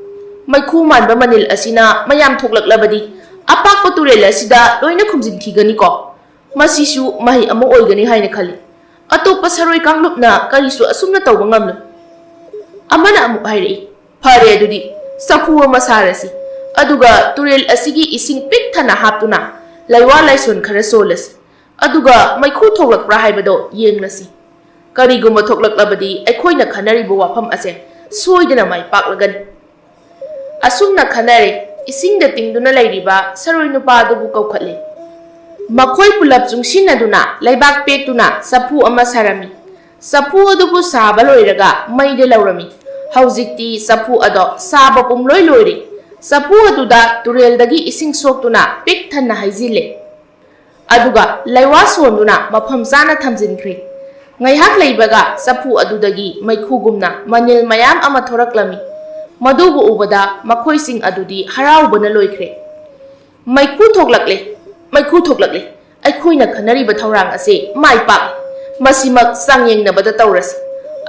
ꯃꯩꯈꯨ ꯃꯥꯟꯕ ꯃꯅꯤꯜ ꯑꯁꯤꯅ ꯃꯌꯥꯝ ꯊꯣꯛꯂꯛꯂꯕꯗꯤ ꯑꯄꯥꯛꯄ ꯇꯨꯔꯦꯜ ꯑꯁꯤꯗ ꯂꯣꯏꯅ ꯈꯨꯝꯖꯤꯟꯈꯤꯒꯅꯤꯀꯣ꯫ ꯃꯁꯤꯁꯨ ꯃꯍꯩ ꯑꯃ ꯑꯣꯏꯒꯅꯤ ꯍꯥꯏꯅ ꯈꯜꯂꯤ꯫ ꯑꯇꯣꯞꯄ ꯁꯔꯣꯏ ꯀꯥꯡꯂꯨꯞꯅ ꯀꯔꯤꯁꯨ ꯑꯁꯨꯝꯅ ꯇꯧꯕ ꯉꯝꯂꯣꯏ꯫ ꯑꯃꯅ ꯑꯃꯨꯛ ꯍꯥꯏꯔꯛꯏ, "ꯐꯔꯦ ꯑꯗꯨꯗꯤ, ꯆꯐꯨ ꯑꯃ ꯁꯥꯔꯁꯤ꯫ ꯑꯗꯨꯒ ꯇꯨꯔꯦꯜ ꯑꯁꯤꯒꯤ ꯏꯁꯤꯡ ꯄꯤꯛ ꯊꯟꯅ ꯍꯥꯞꯇꯨꯅ ꯂꯩꯋꯥ ꯂꯥꯏꯁꯣꯟ ꯈꯔ ꯁꯣꯜꯂꯁꯤ꯫ ꯑꯗꯨꯒ ꯃꯩꯈꯨ ꯊꯣꯛꯂꯛꯄ꯭ꯔꯥ ꯍꯥꯏꯕꯗꯣ ꯌꯦꯡꯂꯁꯤ꯫ ꯀꯔꯤꯒꯨꯝꯕ ꯊꯣꯛꯂꯛꯂꯕꯗꯤ ꯑꯩꯈꯣꯏꯅ ꯈꯟꯅꯔꯤꯕ ꯋꯥꯐꯝ ꯑꯁꯦ ꯁꯣꯏꯗꯅ ꯃꯥꯏ ꯄꯥꯛꯂꯒꯅꯤ꯫" ꯑꯁꯨꯝꯅ ꯈꯟꯅꯔꯦ꯫ ꯏꯁꯤꯡꯗ ꯇꯤꯡꯗꯨꯅ ꯂꯩꯔꯤꯕ ꯁꯔꯣꯏ ꯅꯨꯄꯥ ꯑꯗꯨꯕꯨ ꯀꯧꯈꯠꯂꯦ꯫ ꯃꯈꯣꯏ ꯄꯨꯂꯞ ꯆꯨꯡꯁꯤꯟꯅꯗꯨꯅ ꯂꯩꯕꯥꯛ ꯄꯦꯛꯇꯨꯅ ꯆꯐꯨ ꯑꯃ ꯁꯥꯔꯝꯃꯤ꯫ ꯆꯐꯨ ꯑꯗꯨꯕꯨ ꯁꯥꯕ ꯂꯣꯏꯔꯒ ꯃꯩꯗ ꯂꯧꯔꯝꯃꯤ꯫ ꯍꯧꯖꯤꯛꯇꯤ ꯆꯐꯨ ꯑꯗꯣ ꯁꯥꯕ ꯄꯨꯝꯂꯣꯏ ꯂꯣꯏꯔꯦ꯫ ꯆꯐꯨ ꯑꯗꯨꯗ ꯇꯨꯔꯦꯜꯗꯒꯤ ꯏꯁꯤꯡ ꯁꯣꯛꯇꯨꯅ ꯄꯤꯛ ꯊꯟꯅ ꯍꯩꯖꯤꯜꯂꯦ꯫ ꯑꯗꯨꯒ ꯂꯩꯋꯥ ꯁꯣꯟꯗꯨꯅ ꯃꯐꯝ ꯆꯥꯅ ꯊꯝꯖꯤꯟꯈ꯭ꯔꯦ꯫ ꯉꯥꯏꯍꯥꯛ ꯂꯩꯕꯒ ꯆꯐꯨ ꯑꯗꯨꯗꯒꯤ ꯃꯩꯈꯨꯒꯨꯝꯅ ꯃꯅꯤꯜ ꯃꯌꯥꯝ ꯑꯃ ꯊꯣꯔꯛꯂꯝꯃꯤ꯫ ꯃꯗꯨꯕꯨ ꯎꯕꯗ ꯃꯈꯣꯏꯁꯤꯡ ꯑꯗꯨꯗꯤ ꯍꯔꯥꯎꯕꯅ ꯂꯣꯏꯈ꯭ꯔꯦ꯫ "ꯃꯩꯈꯨ ꯊꯣꯛꯂꯛꯂꯦ, ꯃꯩꯈꯨ ꯊꯣꯛꯂꯛꯂꯦ꯫ ꯑꯩꯈꯣꯏꯅ ꯈꯟꯅꯔꯤꯕ ꯊꯧꯔꯥꯡ ꯑꯁꯤ ꯃꯥꯏ ꯄꯥꯛꯂꯦ꯫ ꯃꯁꯤꯃꯛ ꯆꯥꯡꯌꯦꯡꯅꯕꯗ ꯇꯧꯔꯁꯤ꯫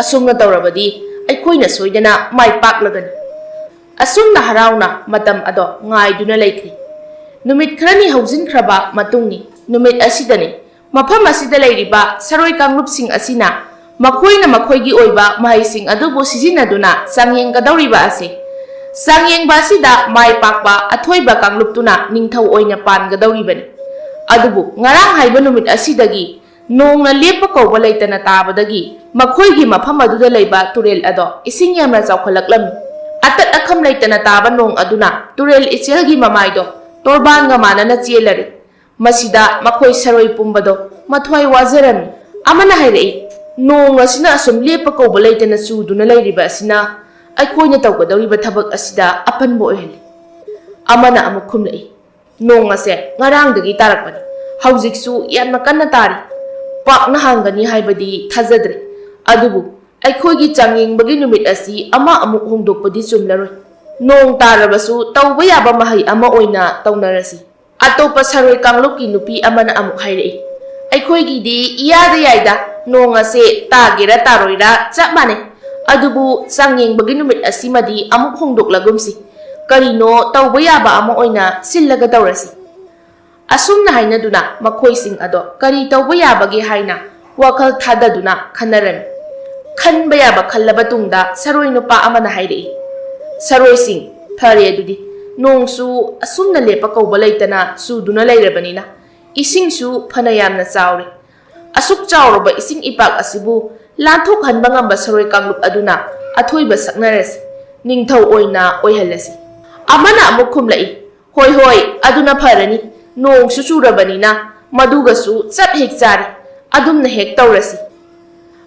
ꯑꯁꯨꯝꯅ ꯇꯧꯔꯕꯗꯤ ꯑꯩꯈꯣꯏꯅ ꯁꯣꯏꯗꯅ ꯃꯥꯏ ꯄꯥꯛꯂꯒꯅꯤ꯫" ꯑꯁꯨꯝꯅ ꯍꯔꯥꯎꯅ ꯃꯇꯝ ꯑꯗꯣ ꯉꯥꯏꯗꯨꯅ ꯂꯩꯈꯤ꯫ ꯅꯨꯃꯤꯠ ꯈꯔꯅꯤ ꯍꯧꯖꯤꯟꯈ꯭ꯔꯕ ꯃꯇꯨꯡꯅꯤ꯫ ꯅꯨꯃꯤꯠ ꯑꯁꯤꯗꯅꯤ ꯃꯐꯝ ꯑꯁꯤꯗ ꯂꯩꯔꯤꯕ ꯁꯔꯣꯏ ꯀꯥꯡꯂꯨꯞꯁꯤꯡ ꯑꯁꯤꯅ ꯃꯈꯣꯏꯅ ꯃꯈꯣꯏꯒꯤ ꯑꯣꯏꯕ ꯃꯍꯩꯁꯤꯡ ꯑꯗꯨꯕꯨ ꯁꯤꯖꯤꯟꯅꯗꯨꯅ ꯆꯥꯡꯌꯦꯡꯒꯗꯧꯔꯤꯕ ꯑꯁꯤ꯫ ꯆꯥꯡꯌꯦꯡꯕ ꯑꯁꯤꯗ ꯃꯥꯏ ꯄꯥꯛꯄ ꯑꯊꯣꯏꯕ ꯀꯥꯡꯂꯨꯞꯇꯨꯅ ꯅꯤꯡꯊꯧ ꯑꯣꯏꯅ ꯄꯥꯟꯒꯗꯧꯔꯤꯕꯅꯤ꯫ ꯑꯗꯨꯕꯨ ꯉꯔꯥꯡ ꯍꯥꯏꯕ ꯅꯨꯃꯤꯠ ꯑꯁꯤꯗꯒꯤ ꯅꯣꯡꯅ ꯂꯦꯞꯄ ꯀꯧꯕ ꯂꯩꯇꯅ ꯇꯥꯕꯗꯒꯤ ꯃꯈꯣꯏꯒꯤ ꯃꯐꯝ ꯑꯗꯨꯗ ꯂꯩꯕ ꯇꯨꯔꯦꯜ ꯑꯗꯣ ꯏꯁꯤꯡ ꯌꯥꯝꯅ ꯆꯥꯎꯈꯠꯂꯛꯂꯝꯃꯤ꯫ ꯑꯇꯠ ꯑꯈꯝ ꯂꯩꯇꯅ ꯇꯥꯕ ꯅꯣꯡ ꯑꯗꯨꯅ ꯇꯨꯔꯦꯜ ꯏꯆꯦꯜꯒꯤ ꯃꯃꯥꯏꯗꯣ ꯇꯣꯔꯕꯥꯟꯒ ꯃꯥꯟꯅꯅ ꯆꯦꯜꯂꯔꯦ꯫ ꯃꯁꯤꯗ ꯃꯈꯣꯏ ꯁꯔꯣꯏ ꯄꯨꯝꯕꯗꯣ ꯃꯊ꯭ꯋꯥꯏ ꯋꯥꯖꯔꯝꯃꯤ꯫ ꯑꯃꯅ ꯍꯥꯏꯔꯛꯏ, "ꯅꯣꯡ ꯑꯁꯤꯅ ꯑꯁꯨꯝ ꯂꯦꯞꯄ ꯀꯧꯕ ꯂꯩꯇꯅ ꯆꯨꯗꯨꯅ ꯂꯩꯔꯤꯕ ꯑꯁꯤꯅ ꯑꯩꯈꯣꯏꯅ ꯇꯧꯒꯗꯧꯔꯤꯕ ꯊꯕꯛ ꯑꯁꯤꯗ ꯑꯄꯟꯕ ꯑꯣꯏꯍꯜꯂꯤ꯫" ꯑꯃꯅ ꯑꯃꯨꯛ ꯈꯨꯝꯂꯛꯏ, "ꯅꯣꯡ ꯑꯁꯦ ꯉꯔꯥꯡꯗꯒꯤ ꯇꯥꯔꯛꯄꯅꯤ꯫ ꯍꯧꯖꯤꯛꯁꯨ ꯌꯥꯝꯅ ꯀꯟꯅ ꯇꯥꯔꯤ꯫ ꯄꯥꯛꯅ ꯍꯥꯡꯒꯅꯤ ꯍꯥꯏꯕꯗꯤ ꯊꯥꯖꯗ꯭ꯔꯦ꯫ ꯑꯗꯨꯕꯨ ꯑꯩꯈꯣꯏꯒꯤ ꯆꯥꯡꯌꯦꯡꯕꯒꯤ ꯅꯨꯃꯤꯠ ꯑꯁꯤ ꯑꯃ ꯑꯃꯨꯛ ꯍꯣꯡꯗꯣꯛꯄꯗꯤ ꯆꯨꯝꯂꯔꯣꯏ꯫ ꯅꯣꯡ ꯇꯥꯔꯕꯁꯨ ꯇꯧꯕ ꯌꯥꯕ ꯃꯍꯩ ꯑꯃ ꯑꯣꯏꯅ ꯇꯧꯅꯔꯁꯤ꯫" ꯑꯇꯣꯞꯄ ꯁꯔꯣꯏ ꯀꯥꯡꯂꯨꯞꯀꯤ ꯅꯨꯄꯤ ꯑꯃꯅ ꯑꯃꯨꯛ ꯍꯥꯏꯔꯛꯏ, "ꯑꯩꯈꯣꯏꯒꯤꯗꯤ ꯏꯌꯥꯗ ꯌꯥꯏꯗ, "ꯅꯣꯡ ꯑꯁꯦ ꯇꯥꯒꯦꯔꯥ ꯇꯥꯔꯣꯏꯔꯥ ꯆꯞ ꯃꯥꯟꯅꯩ꯫ ꯑꯗꯨꯕꯨ ꯆꯥꯡꯌꯦꯡꯕꯒꯤ ꯅꯨꯃꯤꯠ ꯑꯁꯤꯃꯗꯤ ꯑꯃꯨꯛ ꯍꯣꯡꯗꯣꯛꯂꯒꯨꯝꯁꯤ꯫ ꯀꯔꯤꯅꯣ ꯇꯧꯕ ꯌꯥꯕ ꯑꯃ ꯑꯣꯏꯅ ꯁꯤꯜꯂꯒ ꯇꯧꯔꯁꯤ"꯫ ꯑꯁꯨꯝꯅ ꯍꯥꯏꯅꯗꯨꯅ ꯃꯈꯣꯏꯁꯤꯡ ꯑꯗꯣ ꯀꯔꯤ ꯇꯧꯕ ꯌꯥꯕꯒꯦ ꯍꯥꯏꯅ ꯋꯥꯈꯜ ꯊꯥꯗꯗꯨꯅ ꯈꯟꯅꯔꯝꯃꯤ꯫ ꯈꯟꯕ ꯌꯥꯕ ꯈꯜꯂꯕ ꯇꯨꯡꯗ ꯁꯔꯣꯏ ꯅꯨꯄꯥ ꯑꯃꯅ ꯍꯥꯏꯔꯛꯏ, "ꯁꯔꯣꯏꯁꯤꯡ, ꯐꯔꯦ ꯑꯗꯨꯗꯤ, ꯅꯣꯡꯁꯨ ꯑꯁꯨꯝꯅ ꯂꯦꯞꯄ ꯀꯧꯕ ꯂꯩꯇꯅ ꯆꯨꯗꯨꯅ ꯂꯩꯔꯕꯅꯤꯅ, ꯏꯁꯤꯡꯁꯨ ꯐꯅ ꯌꯥꯝꯅ ꯆꯥꯎꯔꯦ꯫ ꯑꯁꯨꯛ ꯆꯥꯎꯔꯕ ꯏꯁꯤꯡ ꯏꯄꯥꯛ ꯑꯁꯤꯕꯨ ꯂꯥꯟꯊꯣꯛꯍꯟꯕ ꯉꯝꯕ ꯁꯔꯣꯏ ꯀꯥꯡꯂꯨꯞ ꯑꯗꯨꯅ ꯑꯊꯣꯏꯕ ꯁꯛꯅꯔꯁꯤ, ꯅꯤꯡꯊꯧ ꯑꯣꯏꯅ ꯑꯣꯏꯍꯜꯂꯁꯤ"꯫ ꯑꯃꯅ ꯑꯃꯨꯛ ꯈꯨꯝꯂꯛꯏ, "ꯍꯣꯏ, ꯍꯣꯏ, ꯑꯗꯨꯅ ꯐꯔꯅꯤ꯫ ꯅꯣꯡꯁꯨ ꯆꯨꯔꯕꯅꯤꯅ ꯃꯗꯨꯒꯁꯨ ꯆꯞ ꯍꯦꯛ ꯆꯥꯔꯦ꯫ ꯑꯗꯨꯝꯅ ꯍꯦꯛ ꯇꯧꯔꯁꯤ꯫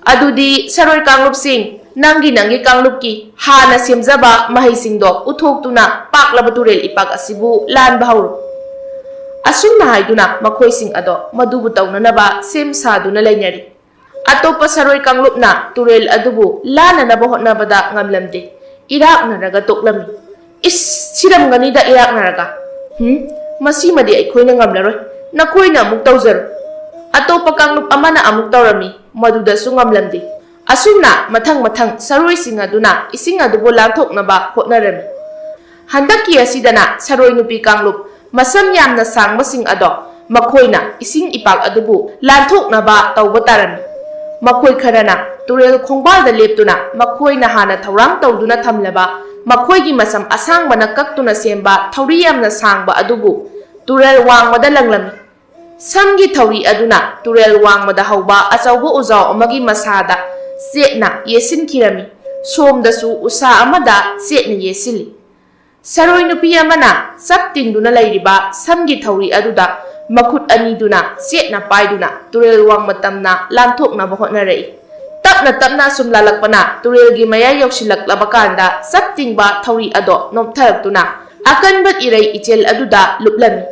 ꯑꯗꯨꯗꯤ ꯁꯔꯣꯏ ꯀꯥꯡꯂꯨꯞꯁꯤꯡ, ꯅꯪꯒꯤ ꯅꯪꯒꯤ ꯀꯥꯡꯂꯨꯞꯀꯤ ꯍꯥꯟꯅ ꯁꯦꯝꯖꯕ ꯃꯍꯩꯁꯤꯡꯗꯣ ꯎꯠꯊꯣꯛꯇꯨꯅ ꯄꯥꯛꯂꯕ ꯇꯨꯔꯦꯜ ꯏꯄꯥꯛ ꯑꯁꯤꯕꯨ ꯂꯥꯟꯕ ꯍꯧꯔꯣ"꯫ ꯑꯁꯨꯝꯅ ꯍꯥꯏꯗꯨꯅ ꯃꯈꯣꯏꯁꯤꯡ ꯑꯗꯣ ꯃꯗꯨꯕꯨ ꯇꯧꯅꯅꯕ ꯁꯦꯝ ꯁꯥꯗꯨꯅ ꯂꯩꯅꯔꯤ꯫ ꯑꯇꯣꯞꯄ ꯁꯔꯣꯏ ꯀꯥꯡꯂꯨꯞꯅ ꯇꯨꯔꯦꯜ ꯑꯗꯨꯕꯨ ꯂꯥꯟꯅꯅꯕ ꯍꯣꯠꯅꯕꯗ ꯉꯝꯂꯝꯗꯦ, ꯏꯔꯥꯛꯅꯔꯒ ꯇꯣꯛꯂꯝꯃꯤ꯫ "ꯏꯁ, ꯁꯤꯔꯝꯒꯅꯤꯗ ꯏꯔꯥꯛꯅꯔꯒ꯫ ꯍꯨꯝ, ꯃꯁꯤꯃꯗꯤ ꯑꯩꯈꯣꯏꯅ ꯉꯝꯂꯔꯣꯏ, ꯅꯈꯣꯏꯅ ꯑꯃꯨꯛ ꯇꯧꯖꯔꯣ"꯫ ꯑꯇꯣꯞꯄ ꯀꯥꯡꯂꯨꯞ ꯑꯃꯅ ꯑꯃꯨꯛ ꯇꯧꯔꯝꯃꯤ, ꯃꯗꯨꯗꯁꯨ ꯉꯝꯂꯝꯗꯦ꯫ ꯑꯁꯨꯝꯅ ꯃꯊꯪ ꯃꯊꯪ ꯁꯔꯣꯏꯁꯤꯡ ꯑꯗꯨꯅ ꯏꯁꯤꯡ ꯑꯗꯨꯕꯨ ꯂꯥꯟꯊꯣꯛꯅꯕ ꯍꯣꯠꯅꯔꯝꯃꯤ꯫ ꯍꯟꯗꯛꯀꯤ ꯑꯁꯤꯗꯅ ꯁꯔꯣꯏ ꯅꯨꯄꯤ ꯀꯥꯡꯂꯨꯞ ꯃꯁꯝ ꯌꯥꯝꯅ ꯁꯥꯡꯕꯁꯤꯡ ꯑꯗꯣ ꯃꯈꯣꯏꯅ ꯏꯁꯤꯡ ꯏꯄꯥꯛ ꯑꯗꯨꯕꯨ ꯂꯥꯟꯊꯣꯛꯅꯕ ꯇꯧꯕ ꯇꯥꯔꯝꯃꯤ꯫ ꯃꯈꯣꯏ ꯈꯔꯅ ꯇꯨꯔꯦꯜ ꯈꯣꯡꯕꯥꯜꯗ ꯂꯦꯞꯇꯨꯅ ꯃꯈꯣꯏꯅ ꯍꯥꯟꯅ ꯊꯧꯔꯥꯡ ꯇꯧꯗꯨꯅ ꯊꯝꯂꯕ ꯃꯈꯣꯏꯒꯤ ꯃꯁꯝ ꯑꯁꯥꯡꯕꯅ ꯀꯛꯇꯨꯅ ꯁꯦꯝꯕ ꯊꯧꯔꯤ ꯌꯥꯝꯅ ꯁꯥꯡꯕ ꯑꯗꯨꯕꯨ ꯇꯨꯔꯦꯜ ꯋꯥꯡꯃꯗ ꯂꯪꯂꯝꯃꯤ꯫ ꯁꯝꯒꯤ ꯊꯧꯔꯤ ꯑꯗꯨꯅ ꯇꯨꯔꯦꯜ ꯋꯥꯡꯃꯗ ꯍꯧꯕ ꯑꯆꯧꯕ ꯎꯖꯥꯎ ꯑꯃꯒꯤ ꯃꯁꯥꯗ ꯆꯦꯠꯅ ꯌꯦꯠꯁꯤꯟꯈꯤꯔꯝꯃꯤ꯫ ꯁꯣꯝꯗꯁꯨ ꯎꯁꯥ ꯑꯃꯗ ꯆꯦꯠꯅ ꯌꯦꯠꯁꯤꯜꯂꯤ꯫ ꯁꯔꯣꯏ ꯅꯨꯄꯤ ꯑꯃꯅ ꯆꯞ ꯇꯤꯡꯗꯨꯅ ꯂꯩꯔꯤꯕ ꯁꯝꯒꯤ ꯊꯧꯔꯤ ꯑꯗꯨꯗ ꯃꯈꯨꯠ ꯑꯅꯤꯗꯨꯅ ꯆꯦꯠꯅ ꯄꯥꯏꯗꯨꯅ ꯇꯨꯔꯦꯜ ꯋꯥꯡꯃ ꯇꯝꯅ ꯂꯥꯟꯊꯣꯛꯅꯕ ꯍꯣꯠꯅꯔꯛꯏ꯫ ꯇꯞꯅ ꯇꯞꯅ ꯁꯨꯝ ꯂꯥꯜꯂꯛꯄꯅ ꯇꯨꯔꯦꯜꯒꯤ ꯃꯌꯥꯏ ꯌꯧꯁꯤꯜꯂꯛꯂꯕ ꯀꯥꯟꯗ ꯆꯞ ꯇꯤꯡꯕ ꯊꯧꯔꯤ ꯑꯗꯣ ꯅꯣꯝꯊꯔꯛꯇꯨꯅ ꯑꯀꯟꯕ ꯏꯔꯩ ꯏꯆꯦꯜ ꯑꯗꯨꯗ ꯂꯨꯞꯂꯝꯃꯤ꯫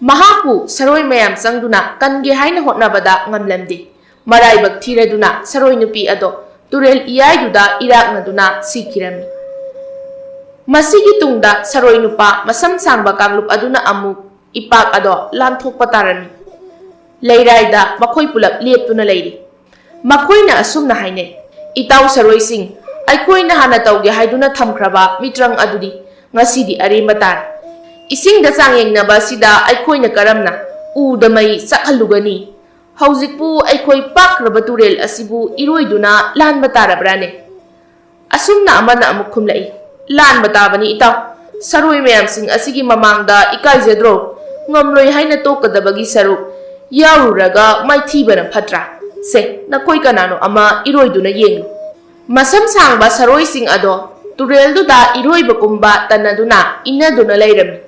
ꯃꯍꯥꯛꯄꯨ ꯁꯔꯣꯏ ꯃꯌꯥꯝ ꯆꯪꯗꯨꯅ ꯀꯟꯒꯦ ꯍꯥꯏꯅ ꯍꯣꯠꯅꯕꯗ ꯉꯝꯂꯝꯗꯦ꯫ ꯃꯔꯥꯏꯕꯛ ꯊꯤꯔꯗꯨꯅ ꯁꯔꯣꯏ ꯅꯨꯄꯤ ꯑꯗꯣ ꯇꯨꯔꯦꯜ ꯏꯌꯥꯏꯗꯨꯗ ꯏꯔꯥꯛꯅꯗꯨꯅ ꯁꯤꯈꯤꯔꯝꯃꯤ꯫ ꯃꯁꯤꯒꯤ ꯇꯨꯡꯗ ꯁꯔꯣꯏ ꯅꯨꯄꯥ ꯃꯁꯝ ꯁꯥꯡꯕ ꯀꯥꯡꯂꯨꯞ ꯑꯗꯨꯅ ꯑꯃꯨꯛ ꯏꯄꯥꯛ ꯑꯗꯣ ꯂꯥꯟꯊꯣꯛꯄ ꯇꯥꯔꯝꯃꯤ꯫ ꯂꯩꯔꯥꯏꯗ ꯃꯈꯣꯏ ꯄꯨꯂꯞ ꯂꯦꯞꯇꯨꯅ ꯂꯩꯔꯤ꯫ ꯃꯈꯣꯏꯅ ꯑꯁꯨꯝꯅ ꯍꯥꯏꯅꯩ, "ꯏꯇꯥꯎ ꯁꯔꯣꯏꯁꯤꯡ, ꯑꯩꯈꯣꯏꯅ ꯍꯥꯟꯅ ꯇꯧꯒꯦ ꯍꯥꯏꯗꯨꯅ ꯊꯝꯈ꯭ꯔꯕ ꯃꯤꯇ꯭ꯔꯪ ꯑꯗꯨꯗꯤ ꯉꯁꯤꯗꯤ ꯑꯔꯦꯝꯕ ꯇꯥꯔꯦ꯫ ꯏꯁꯤꯡꯗ ꯆꯥꯡ ꯌꯦꯡꯅꯕ ꯑꯁꯤꯗ ꯑꯩꯈꯣꯏꯅ ꯀꯔꯝꯅ ꯎꯗ ꯃꯩ ꯆꯥꯛꯍꯜꯂꯨꯒꯅꯤ? ꯍꯧꯖꯤꯛꯄꯨ ꯑꯩꯈꯣꯏ ꯄꯥꯛꯈ꯭ꯔꯕ ꯇꯨꯔꯦꯜ ꯑꯁꯤꯕꯨ ꯏꯔꯣꯏꯗꯨꯅ ꯂꯥꯟꯕ ꯇꯥꯔꯕ꯭ꯔꯥꯅꯦ?" ꯑꯁꯨꯝꯅ ꯑꯃꯅ ꯑꯃꯨꯛ ꯈꯨꯝꯂꯛꯏ, "ꯂꯥꯟꯕ ꯇꯥꯕꯅꯤ ꯏꯇꯥꯎ꯫ ꯁꯔꯣꯏ ꯃꯌꯥꯝꯁꯤꯡ ꯑꯁꯤꯒꯤ ꯃꯃꯥꯡꯗ ꯏꯀꯥꯏꯖꯗ꯭ꯔꯣ? ꯉꯝꯂꯣꯏ ꯍꯥꯏꯅ ꯇꯣꯛꯀꯗꯕꯒꯤ ꯁꯔꯨꯛ ꯌꯥꯎꯔꯨꯔꯒ ꯃꯥꯏꯊꯤꯕꯅ ꯐꯠꯇ꯭ꯔꯥ? ꯁꯦ, ꯅꯈꯣꯏ ꯀꯅꯥꯅꯣ ꯑꯃ ꯏꯔꯣꯏꯗꯨꯅ ꯌꯦꯡꯂꯨ꯫" ꯃꯁꯝ ꯁꯥꯡꯕ ꯁꯔꯣꯏꯁꯤꯡ ꯑꯗꯣ ꯇꯨꯔꯦꯜꯗꯨꯗ ꯏꯔꯣꯏꯕ ꯀꯨꯝꯕ ꯇꯟꯅꯗꯨꯅ ꯏꯟꯅꯗꯨꯅ ꯂꯩꯔꯝꯃꯤ꯫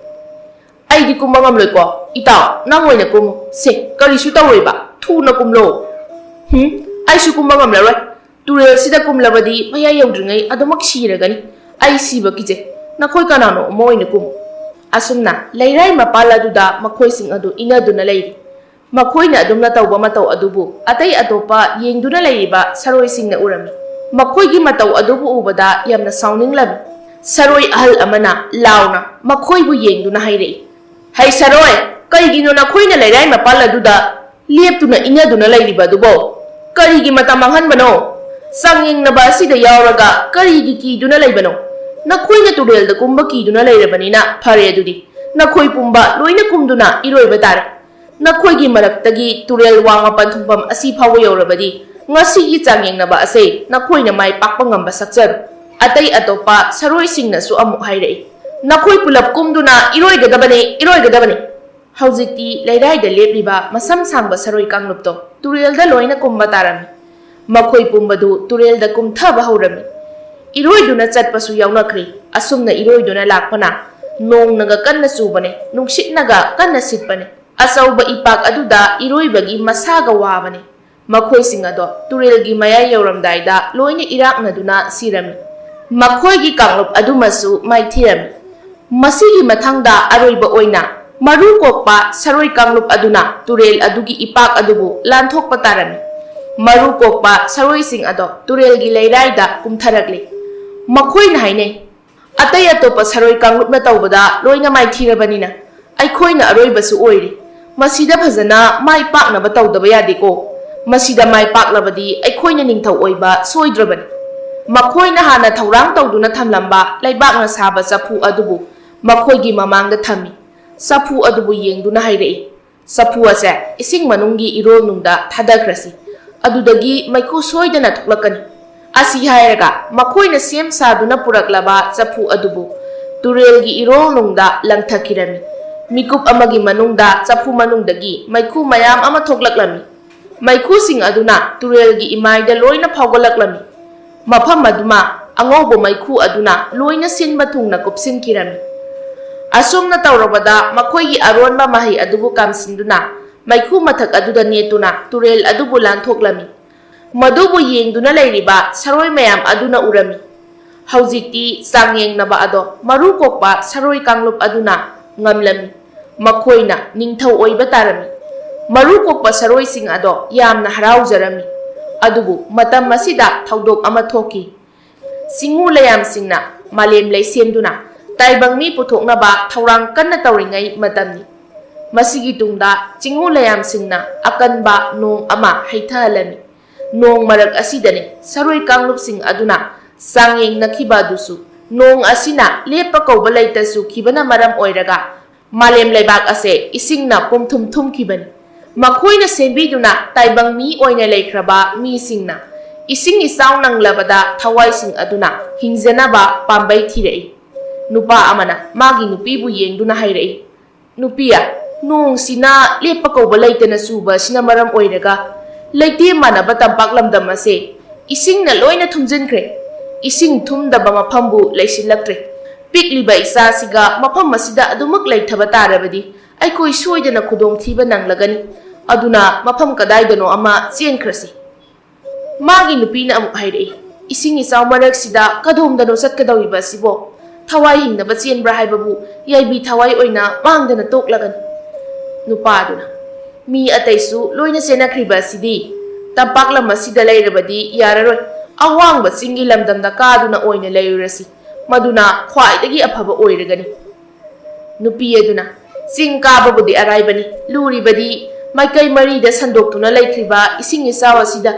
"ꯑꯩꯗꯤ ꯀꯨꯝꯕ ꯉꯝꯂꯣꯏꯀꯣ꯫ ꯏꯇꯥꯎ, ꯅꯪ ꯑꯣꯏꯅ ꯀꯨꯝꯃꯨ꯫ ꯁꯦ, ꯀꯔꯤꯁꯨ ꯇꯧꯔꯣꯏꯕ꯫ ꯊꯨꯅ ꯀꯨꯝꯂꯣ꯫" "ꯍꯨꯝ, ꯑꯩꯁꯨ ꯀꯨꯝꯕ ꯉꯝꯂꯔꯣꯏ꯫ ꯇꯨꯔꯦꯜꯁꯤꯗ ꯀꯨꯝꯂꯕꯗꯤ ꯃꯌꯥꯏ ꯌꯧꯗ꯭ꯔꯤꯉꯩ ꯑꯗꯨꯃꯛ ꯁꯤꯔꯒꯅꯤ꯫ ꯑꯩ ꯁꯤꯕ ꯀꯤꯖꯩ꯫ ꯅꯈꯣꯏ ꯀꯅꯥꯅꯣ ꯑꯃ ꯑꯣꯏꯅ ꯀꯨꯝꯃꯨ꯫" ꯑꯁꯨꯝꯅ ꯂꯩꯔꯥꯏ ꯃꯄꯥꯜ ꯑꯗꯨꯗ ꯃꯈꯣꯏꯁꯤꯡ ꯑꯗꯨ ꯏꯟꯅꯗꯨꯅ ꯂꯩꯔꯤ꯫ ꯃꯈꯣꯏꯅ ꯑꯗꯨꯝꯅ ꯇꯧꯕ ꯃꯇꯧ ꯑꯗꯨꯕꯨ ꯑꯇꯩ ꯑꯇꯣꯞꯄ ꯌꯦꯡꯗꯨꯅ ꯂꯩꯔꯤꯕ ꯁꯔꯣꯏꯁꯤꯡꯅ ꯎꯔꯝꯃꯤ꯫ ꯃꯈꯣꯏꯒꯤ ꯃꯇꯧ ꯑꯗꯨꯕꯨ ꯎꯕꯗ ꯌꯥꯝꯅ ꯁꯥꯎꯅꯤꯡꯂꯝꯃꯤ꯫ ꯁꯔꯣꯏ ꯑꯍꯜ ꯑꯃꯅ ꯂꯥꯎꯅ ꯃꯈꯣꯏꯕꯨ ꯌꯦꯡꯗꯨꯅ ꯍꯥꯏꯔꯛꯏ, "ꯍꯩ ꯁꯔꯣꯏ, ꯀꯔꯤꯒꯤꯅꯣ ꯅꯈꯣꯏꯅ ꯂꯩꯔꯥꯏ ꯃꯄꯥꯜ ꯑꯗꯨꯗ ꯂꯦꯞꯇꯨꯅ ꯏꯟꯅꯗꯨꯅ ꯂꯩꯔꯤꯕ ꯑꯗꯨꯕꯣ? ꯀꯔꯤꯒꯤ ꯃꯇꯝ ꯃꯥꯡꯍꯟꯕꯅꯣ? ꯆꯥꯡꯌꯦꯡꯅꯕ ꯑꯁꯤꯗ ꯌꯥꯎꯔꯒ ꯀꯔꯤꯒꯤ ꯀꯤꯗꯨꯅ ꯂꯩꯕꯅꯣ? ꯅꯈꯣꯏꯅ ꯇꯨꯔꯦꯜꯗ ꯀꯨꯝꯕ ꯀꯤꯗꯨꯅ ꯂꯩꯔꯕꯅꯤꯅ ꯐꯔꯦ ꯑꯗꯨꯗꯤ꯫ ꯅꯈꯣꯏ ꯄꯨꯝꯕ ꯂꯣꯏꯅ ꯀꯨꯝꯗꯨꯅ ꯏꯔꯣꯏꯕ ꯇꯥꯔꯦ꯫ ꯅꯈꯣꯏꯒꯤ ꯃꯔꯛꯇꯒꯤ ꯇꯨꯔꯦꯜ ꯋꯥꯡꯃ ꯄꯟꯊꯨꯡꯐꯝ ꯑꯁꯤ ꯐꯥꯎꯕ ꯌꯧꯔꯕꯗꯤ ꯉꯁꯤꯒꯤ ꯆꯥꯡꯌꯦꯡꯅꯕ ꯑꯁꯦ ꯅꯈꯣꯏꯅ ꯃꯥꯏ ꯄꯥꯛꯄ ꯉꯝꯕ ꯁꯛꯆꯔꯨ꯫" ꯑꯇꯩ ꯑꯇꯣꯞꯄ ꯁꯔꯣꯏꯁꯤꯡꯅꯁꯨ ꯑꯃꯨꯛ ꯍꯥꯏꯔꯛꯏ, "ꯅꯈꯣꯏ ꯄꯨꯂꯞ ꯀꯨꯝꯗꯨꯅ ꯏꯔꯣꯏꯒꯗꯕꯅꯤ, ꯏꯔꯣꯏꯒꯗꯕꯅꯤ꯫" ꯍꯧꯖꯤꯛꯇꯤ ꯂꯩꯔꯥꯏꯗ ꯂꯦꯞꯂꯤꯕ ꯃꯁꯝ ꯁꯥꯡꯕ ꯁꯔꯣꯏ ꯀꯥꯡꯂꯨꯞꯇꯣ ꯇꯨꯔꯦꯜꯗ ꯂꯣꯏꯅ ꯀꯨꯝꯕ ꯇꯥꯔꯝꯃꯤ꯫ ꯃꯈꯣꯏ ꯄꯨꯝꯕꯗꯨ ꯇꯨꯔꯦꯜꯗ ꯀꯨꯝꯊꯕ ꯍꯧꯔꯝꯃꯤ꯫ ꯏꯔꯣꯏꯗꯨꯅ ꯆꯠꯄꯁꯨ ꯌꯥꯎꯅꯈ꯭ꯔꯦ꯫ ꯑꯁꯨꯝꯅ ꯏꯔꯣꯏꯗꯨꯅ ꯂꯥꯛꯄꯅ ꯅꯣꯡꯅꯒ ꯀꯟꯅ ꯆꯨꯕꯅꯦ, ꯅꯨꯡꯁꯤꯠꯅꯒ ꯀꯟꯅ ꯁꯤꯠꯄꯅꯦ꯫ ꯑꯆꯧꯕ ꯏꯄꯥꯛ ꯑꯗꯨꯗ ꯏꯔꯣꯏꯕꯒꯤ ꯃꯁꯥꯒ ꯋꯥꯕꯅꯦ꯫ ꯃꯈꯣꯏꯁꯤꯡ ꯑꯗꯣ ꯇꯨꯔꯦꯜꯒꯤ ꯃꯌꯥꯏ ꯌꯧꯔꯝꯗꯥꯏꯗ ꯂꯣꯏꯅ ꯏꯔꯥꯛꯅꯗꯨꯅ ꯁꯤꯔꯝꯃꯤ꯫ ꯃꯈꯣꯏꯒꯤ ꯀꯥꯡꯂꯨꯞ ꯑꯗꯨꯃꯁꯨ ꯃꯥꯏꯊꯤꯔꯝꯃꯤ꯫ ꯃꯁꯤꯒꯤ ꯃꯊꯪꯗ ꯑꯔꯣꯏꯕ ꯑꯣꯏꯅ ꯃꯔꯨ ꯀꯣꯛꯄ ꯁꯔꯣꯏ ꯀꯥꯡꯂꯨꯞ ꯑꯗꯨꯅ ꯇꯨꯔꯦꯜ ꯑꯗꯨꯒꯤ ꯏꯄꯥꯛ ꯑꯗꯨꯕꯨ ꯂꯥꯟꯊꯣꯛꯄ ꯇꯥꯔꯝꯃꯤ꯫ ꯃꯔꯨ ꯀꯣꯛꯄ ꯁꯔꯣꯏꯁꯤꯡ ꯑꯗꯣ ꯇꯨꯔꯦꯜꯒꯤ ꯂꯩꯔꯥꯏꯗ ꯀꯨꯝꯊꯔꯛꯂꯤ꯫ ꯃꯈꯣꯏꯅ ꯍꯥꯏꯅꯩ, "ꯑꯇꯩ ꯑꯇꯣꯞꯄ ꯁꯔꯣꯏ ꯀꯥꯡꯂꯨꯞꯅ ꯇꯧꯕꯗ ꯂꯣꯏꯅ ꯃꯥꯏꯊꯤꯔꯕꯅꯤꯅ ꯑꯩꯈꯣꯏꯅ ꯑꯔꯣꯏꯕꯁꯨ ꯑꯣꯏꯔꯦ꯫ ꯃꯁꯤꯗ ꯐꯖꯅ ꯃꯥꯏ ꯄꯥꯛꯅꯕ ꯇꯧꯗꯕ ꯌꯥꯗꯦꯀꯣ꯫ ꯃꯁꯤꯗ ꯃꯥꯏ ꯄꯥꯛꯂꯕꯗꯤ ꯑꯩꯈꯣꯏꯅ ꯅꯤꯡꯊꯧ ꯑꯣꯏꯕ ꯁꯣꯏꯗ꯭ꯔꯕꯅꯤ꯫ ꯃꯈꯣꯏꯅ ꯍꯥꯟꯅ ꯊꯧꯔꯥꯡ ꯇꯧꯗꯨꯅ ꯊꯝꯂꯝꯕ ꯂꯩꯕꯥꯛꯅ ꯁꯥꯕ ꯆꯐꯨ ꯑꯗꯨꯕꯨ ꯃꯈꯣꯏꯒꯤ ꯃꯃꯥꯡꯗ ꯊꯝꯃꯤ꯫ ꯆꯐꯨ ꯑꯗꯨꯕꯨ ꯌꯦꯡꯗꯨꯅ ꯍꯥꯏꯔꯛꯏ, "ꯆꯐꯨ ꯑꯁꯦ ꯏꯁꯤꯡ ꯃꯅꯨꯡꯒꯤ ꯏꯔꯣꯜꯅꯨꯡꯗ ꯊꯥꯗꯈ꯭ꯔꯁꯤ, ꯑꯗꯨꯗꯒꯤ ꯃꯩꯈꯨ ꯁꯣꯏꯗꯅ ꯊꯣꯛꯂꯛꯀꯅꯤ"꯫ ꯑꯁꯤ ꯍꯥꯏꯔꯒ ꯃꯈꯣꯏꯅ ꯁꯦꯝ ꯁꯥꯗꯨꯅ ꯄꯨꯔꯛꯂꯕ ꯆꯐꯨ ꯑꯗꯨꯕꯨ ꯇꯨꯔꯦꯜꯒꯤ ꯏꯔꯣꯜꯅꯨꯡꯗ ꯂꯪꯊꯈꯤꯔꯝꯃꯤ꯫ ꯃꯤꯀꯨꯞ ꯑꯃꯒꯤ ꯃꯅꯨꯡꯗ ꯆꯐꯨ ꯃꯅꯨꯡꯗꯒꯤ ꯃꯩꯈꯨ ꯃꯌꯥꯝ ꯑꯃ ꯊꯣꯛꯂꯛꯂꯝꯃꯤ꯫ ꯃꯩꯈꯨꯁꯤꯡ ꯑꯗꯨꯅ ꯇꯨꯔꯦꯜꯒꯤ ꯏꯃꯥꯏꯗ ꯂꯣꯏꯅ ꯐꯥꯎꯒꯠꯂꯛꯂꯝꯃꯤ꯫ ꯃꯐꯝ ꯑꯗꯨꯃ ꯑꯉꯧꯕ ꯃꯩꯈꯨ ꯑꯗꯨꯅ ꯂꯣꯏꯅ ꯁꯤꯟꯕ ꯊꯨꯡꯅ ꯀꯨꯞꯁꯤꯟꯈꯤꯔꯝꯃꯤ꯫ ꯑꯁꯨꯝꯅ ꯇꯧꯔꯕꯗ ꯃꯈꯣꯏꯒꯤ ꯑꯔꯣꯟꯕ ꯃꯍꯩ ꯑꯗꯨꯕꯨ ꯀꯥꯝꯁꯤꯟꯗꯨꯅ ꯃꯩꯈꯨ ꯃꯊꯛ ꯑꯗꯨꯗ ꯅꯦꯠꯇꯨꯅ ꯇꯨꯔꯦꯜ ꯑꯗꯨꯕꯨ ꯂꯥꯟꯊꯣꯛꯂꯝꯃꯤ꯫ ꯃꯗꯨꯕꯨ ꯌꯦꯡꯗꯨꯅ ꯂꯩꯔꯤꯕ ꯁꯔꯣꯏ ꯃꯌꯥꯝ ꯑꯗꯨꯅ ꯎꯔꯝꯃꯤ꯫ ꯍꯧꯖꯤꯛꯇꯤ ꯆꯥꯡꯌꯦꯡꯅꯕ ꯑꯗꯣ ꯃꯔꯨ ꯀꯣꯛꯄ ꯁꯔꯣꯏ ꯀꯥꯡꯂꯨꯞ ꯑꯗꯨꯅ ꯉꯝꯂꯝꯃꯤ꯫ ꯃꯈꯣꯏꯅ ꯅꯤꯡꯊꯧ ꯑꯣꯏꯕ ꯇꯥꯔꯝꯃꯤ꯫ ꯃꯔꯨ ꯀꯣꯛꯄ ꯁꯔꯣꯏꯁꯤꯡ ꯑꯗꯣ ꯌꯥꯝꯅ ꯍꯔꯥꯎꯖꯔꯝꯃꯤ꯫ ꯑꯗꯨꯕꯨ ꯃꯇꯝ ꯑꯁꯤꯗ ꯊꯧꯗꯣꯛ ꯑꯃ ꯊꯣꯛꯈꯤ꯫ ꯆꯤꯡꯉꯨ ꯂꯩꯌꯥꯝꯁꯤꯡꯅ ꯃꯥꯂꯦꯝ ꯂꯩꯁꯦꯝꯗꯨꯅ ꯇꯥꯏꯕꯪ ꯃꯤ ꯄꯨꯊꯣꯛꯅꯕ ꯊꯧꯔꯥꯡ ꯀꯟꯅ ꯇꯧꯔꯤꯉꯩ ꯃꯇꯝꯅꯤ꯫ ꯃꯁꯤꯒꯤ ꯇꯨꯡꯗ ꯆꯤꯡꯉꯨ ꯂꯩꯌꯥꯝꯁꯤꯡꯅ ꯑꯀꯟꯕ ꯅꯣꯡ ꯑꯃ ꯍꯩꯊꯍꯜꯂꯝꯃꯤ꯫ ꯅꯣꯡ ꯃꯔꯛ ꯑꯁꯤꯗꯅꯤ ꯁꯔꯣꯏ ꯀꯥꯡꯂꯨꯞꯁꯤꯡ ꯑꯗꯨꯅ ꯆꯥꯡꯌꯦꯡꯅꯈꯤꯕ ꯑꯗꯨꯁꯨ꯫ ꯅꯣꯡ ꯑꯁꯤꯅ ꯂꯦꯞꯄ ꯀꯧꯕ ꯂꯩꯇ ꯆꯨꯈꯤꯕꯅ ꯃꯔꯝ ꯑꯣꯏꯔꯒ ꯃꯥꯂꯦꯝ ꯂꯩꯕꯥꯛ ꯑꯁꯦ ꯏꯁꯤꯡꯅ ꯄꯨꯝꯊꯨꯝ ꯊꯨꯝꯈꯤꯕꯅꯤ꯫ ꯃꯈꯣꯏꯅ ꯁꯦꯝꯕꯤꯗꯨꯅ ꯇꯥꯏꯕꯪ ꯃꯤ ꯑꯣꯏꯅ ꯂꯩꯈ꯭ꯔꯕ ꯃꯤꯁꯤꯡꯅ ꯏꯁꯤꯡ ꯏꯆꯥꯎ ꯅꯪꯂꯕꯗ ꯊꯋꯥꯏꯁꯤꯡ ꯑꯗꯨꯅ ꯍꯤꯡꯖꯅꯕ ꯄꯥꯝꯕꯩ ꯊꯤꯔꯛꯏ꯫ ꯅꯨꯄꯥ ꯑꯃꯅ ꯃꯥꯒꯤ ꯅꯨꯄꯤꯕꯨ ꯌꯦꯡꯗꯨꯅ ꯍꯥꯏꯔꯛꯏ, "ꯅꯨꯄꯤꯌꯥ, ꯅꯣꯡꯁꯤꯅ ꯂꯦꯞꯄ ꯀꯧꯕ ꯂꯩꯇꯅ ꯆꯨꯕ ꯑꯁꯤꯅ ꯃꯔꯝ ꯑꯣꯏꯔꯒ ꯂꯩꯇꯦꯝ ꯃꯥꯟꯅꯕ ꯇꯝꯄꯥꯛ ꯂꯝꯗꯝ ꯑꯁꯦ ꯏꯁꯤꯡꯅ ꯂꯣꯏꯅ ꯊꯨꯝꯖꯤꯟꯈ꯭ꯔꯦ꯫ ꯏꯁꯤꯡ ꯊꯨꯝꯗꯕ ꯃꯐꯝꯕꯨ ꯂꯩꯁꯤꯜꯂꯛꯇ꯭ꯔꯦ꯫ ꯄꯤꯛꯂꯤꯕ ꯏꯆꯥꯁꯤꯒ ꯃꯐꯝ ꯑꯁꯤꯗ ꯑꯗꯨꯃꯛ ꯂꯩꯊꯕ ꯇꯥꯔꯕꯗꯤ ꯑꯩꯈꯣꯏ ꯁꯣꯏꯗꯅ ꯈꯨꯗꯣꯡꯊꯤꯕ ꯅꯪꯂꯒꯅꯤ꯫ ꯑꯗꯨꯅ ꯃꯐꯝ ꯀꯗꯥꯏꯗꯅꯣ ꯑꯃ ꯆꯦꯟꯈ꯭ꯔꯁꯤ"꯫ ꯃꯥꯒꯤ ꯅꯨꯄꯤꯅ ꯑꯃꯨꯛ ꯍꯥꯏꯔꯛꯏ, "ꯏꯁꯤꯡ ꯏꯆꯥꯎ ꯃꯔꯛꯁꯤꯗ ꯀꯗꯣꯝꯗꯅꯣ ꯆꯠꯀꯗꯧꯔꯤꯕ ꯑꯁꯤꯕꯣ? ꯊꯋꯥꯏ ꯍꯤꯡꯅꯕ ꯆꯦꯟꯕ꯭ꯔꯥ ꯍꯥꯏꯕꯕꯨ ꯌꯥꯏꯕꯤ ꯊꯋꯥꯏ ꯑꯣꯏꯅ ꯃꯥꯡꯗꯅ ꯇꯣꯛꯂꯒꯅꯤ"꯫ ꯅꯨꯄꯥꯗꯨꯅ, "ꯃꯤ ꯑꯇꯩꯁꯨ ꯂꯣꯏꯅ ꯆꯦꯟꯅꯈ꯭ꯔꯤꯕ ꯑꯁꯤꯗꯤ ꯇꯝꯄꯥꯛ ꯂꯝ ꯑꯁꯤꯗ ꯂꯩꯔꯕꯗꯤ ꯌꯥꯔꯔꯣꯏ꯫ ꯑꯋꯥꯡꯕ ꯆꯤꯡꯒꯤ ꯂꯝꯗꯝꯗ ꯀꯥꯗꯨꯅ ꯑꯣꯏꯅ ꯂꯩꯔꯨꯔꯁꯤ꯫ ꯃꯗꯨꯅ ꯈ꯭ꯋꯥꯏꯗꯒꯤ ꯑꯐꯕ ꯑꯣꯏꯔꯒꯅꯤ"꯫ ꯅꯨꯄꯤ ꯑꯗꯨꯅ, "ꯆꯤꯡ ꯀꯥꯕꯕꯨꯗꯤ ꯑꯔꯥꯏꯕꯅꯤ, ꯂꯨꯔꯤꯕꯗꯤ ꯃꯥꯏꯀꯩ ꯃꯔꯤꯗ ꯁꯟꯗꯣꯛꯇꯨꯅ ꯂꯩꯈ꯭ꯔꯤꯕ ꯏꯁꯤꯡ ꯏꯆꯥꯎ ꯑꯁꯤꯗ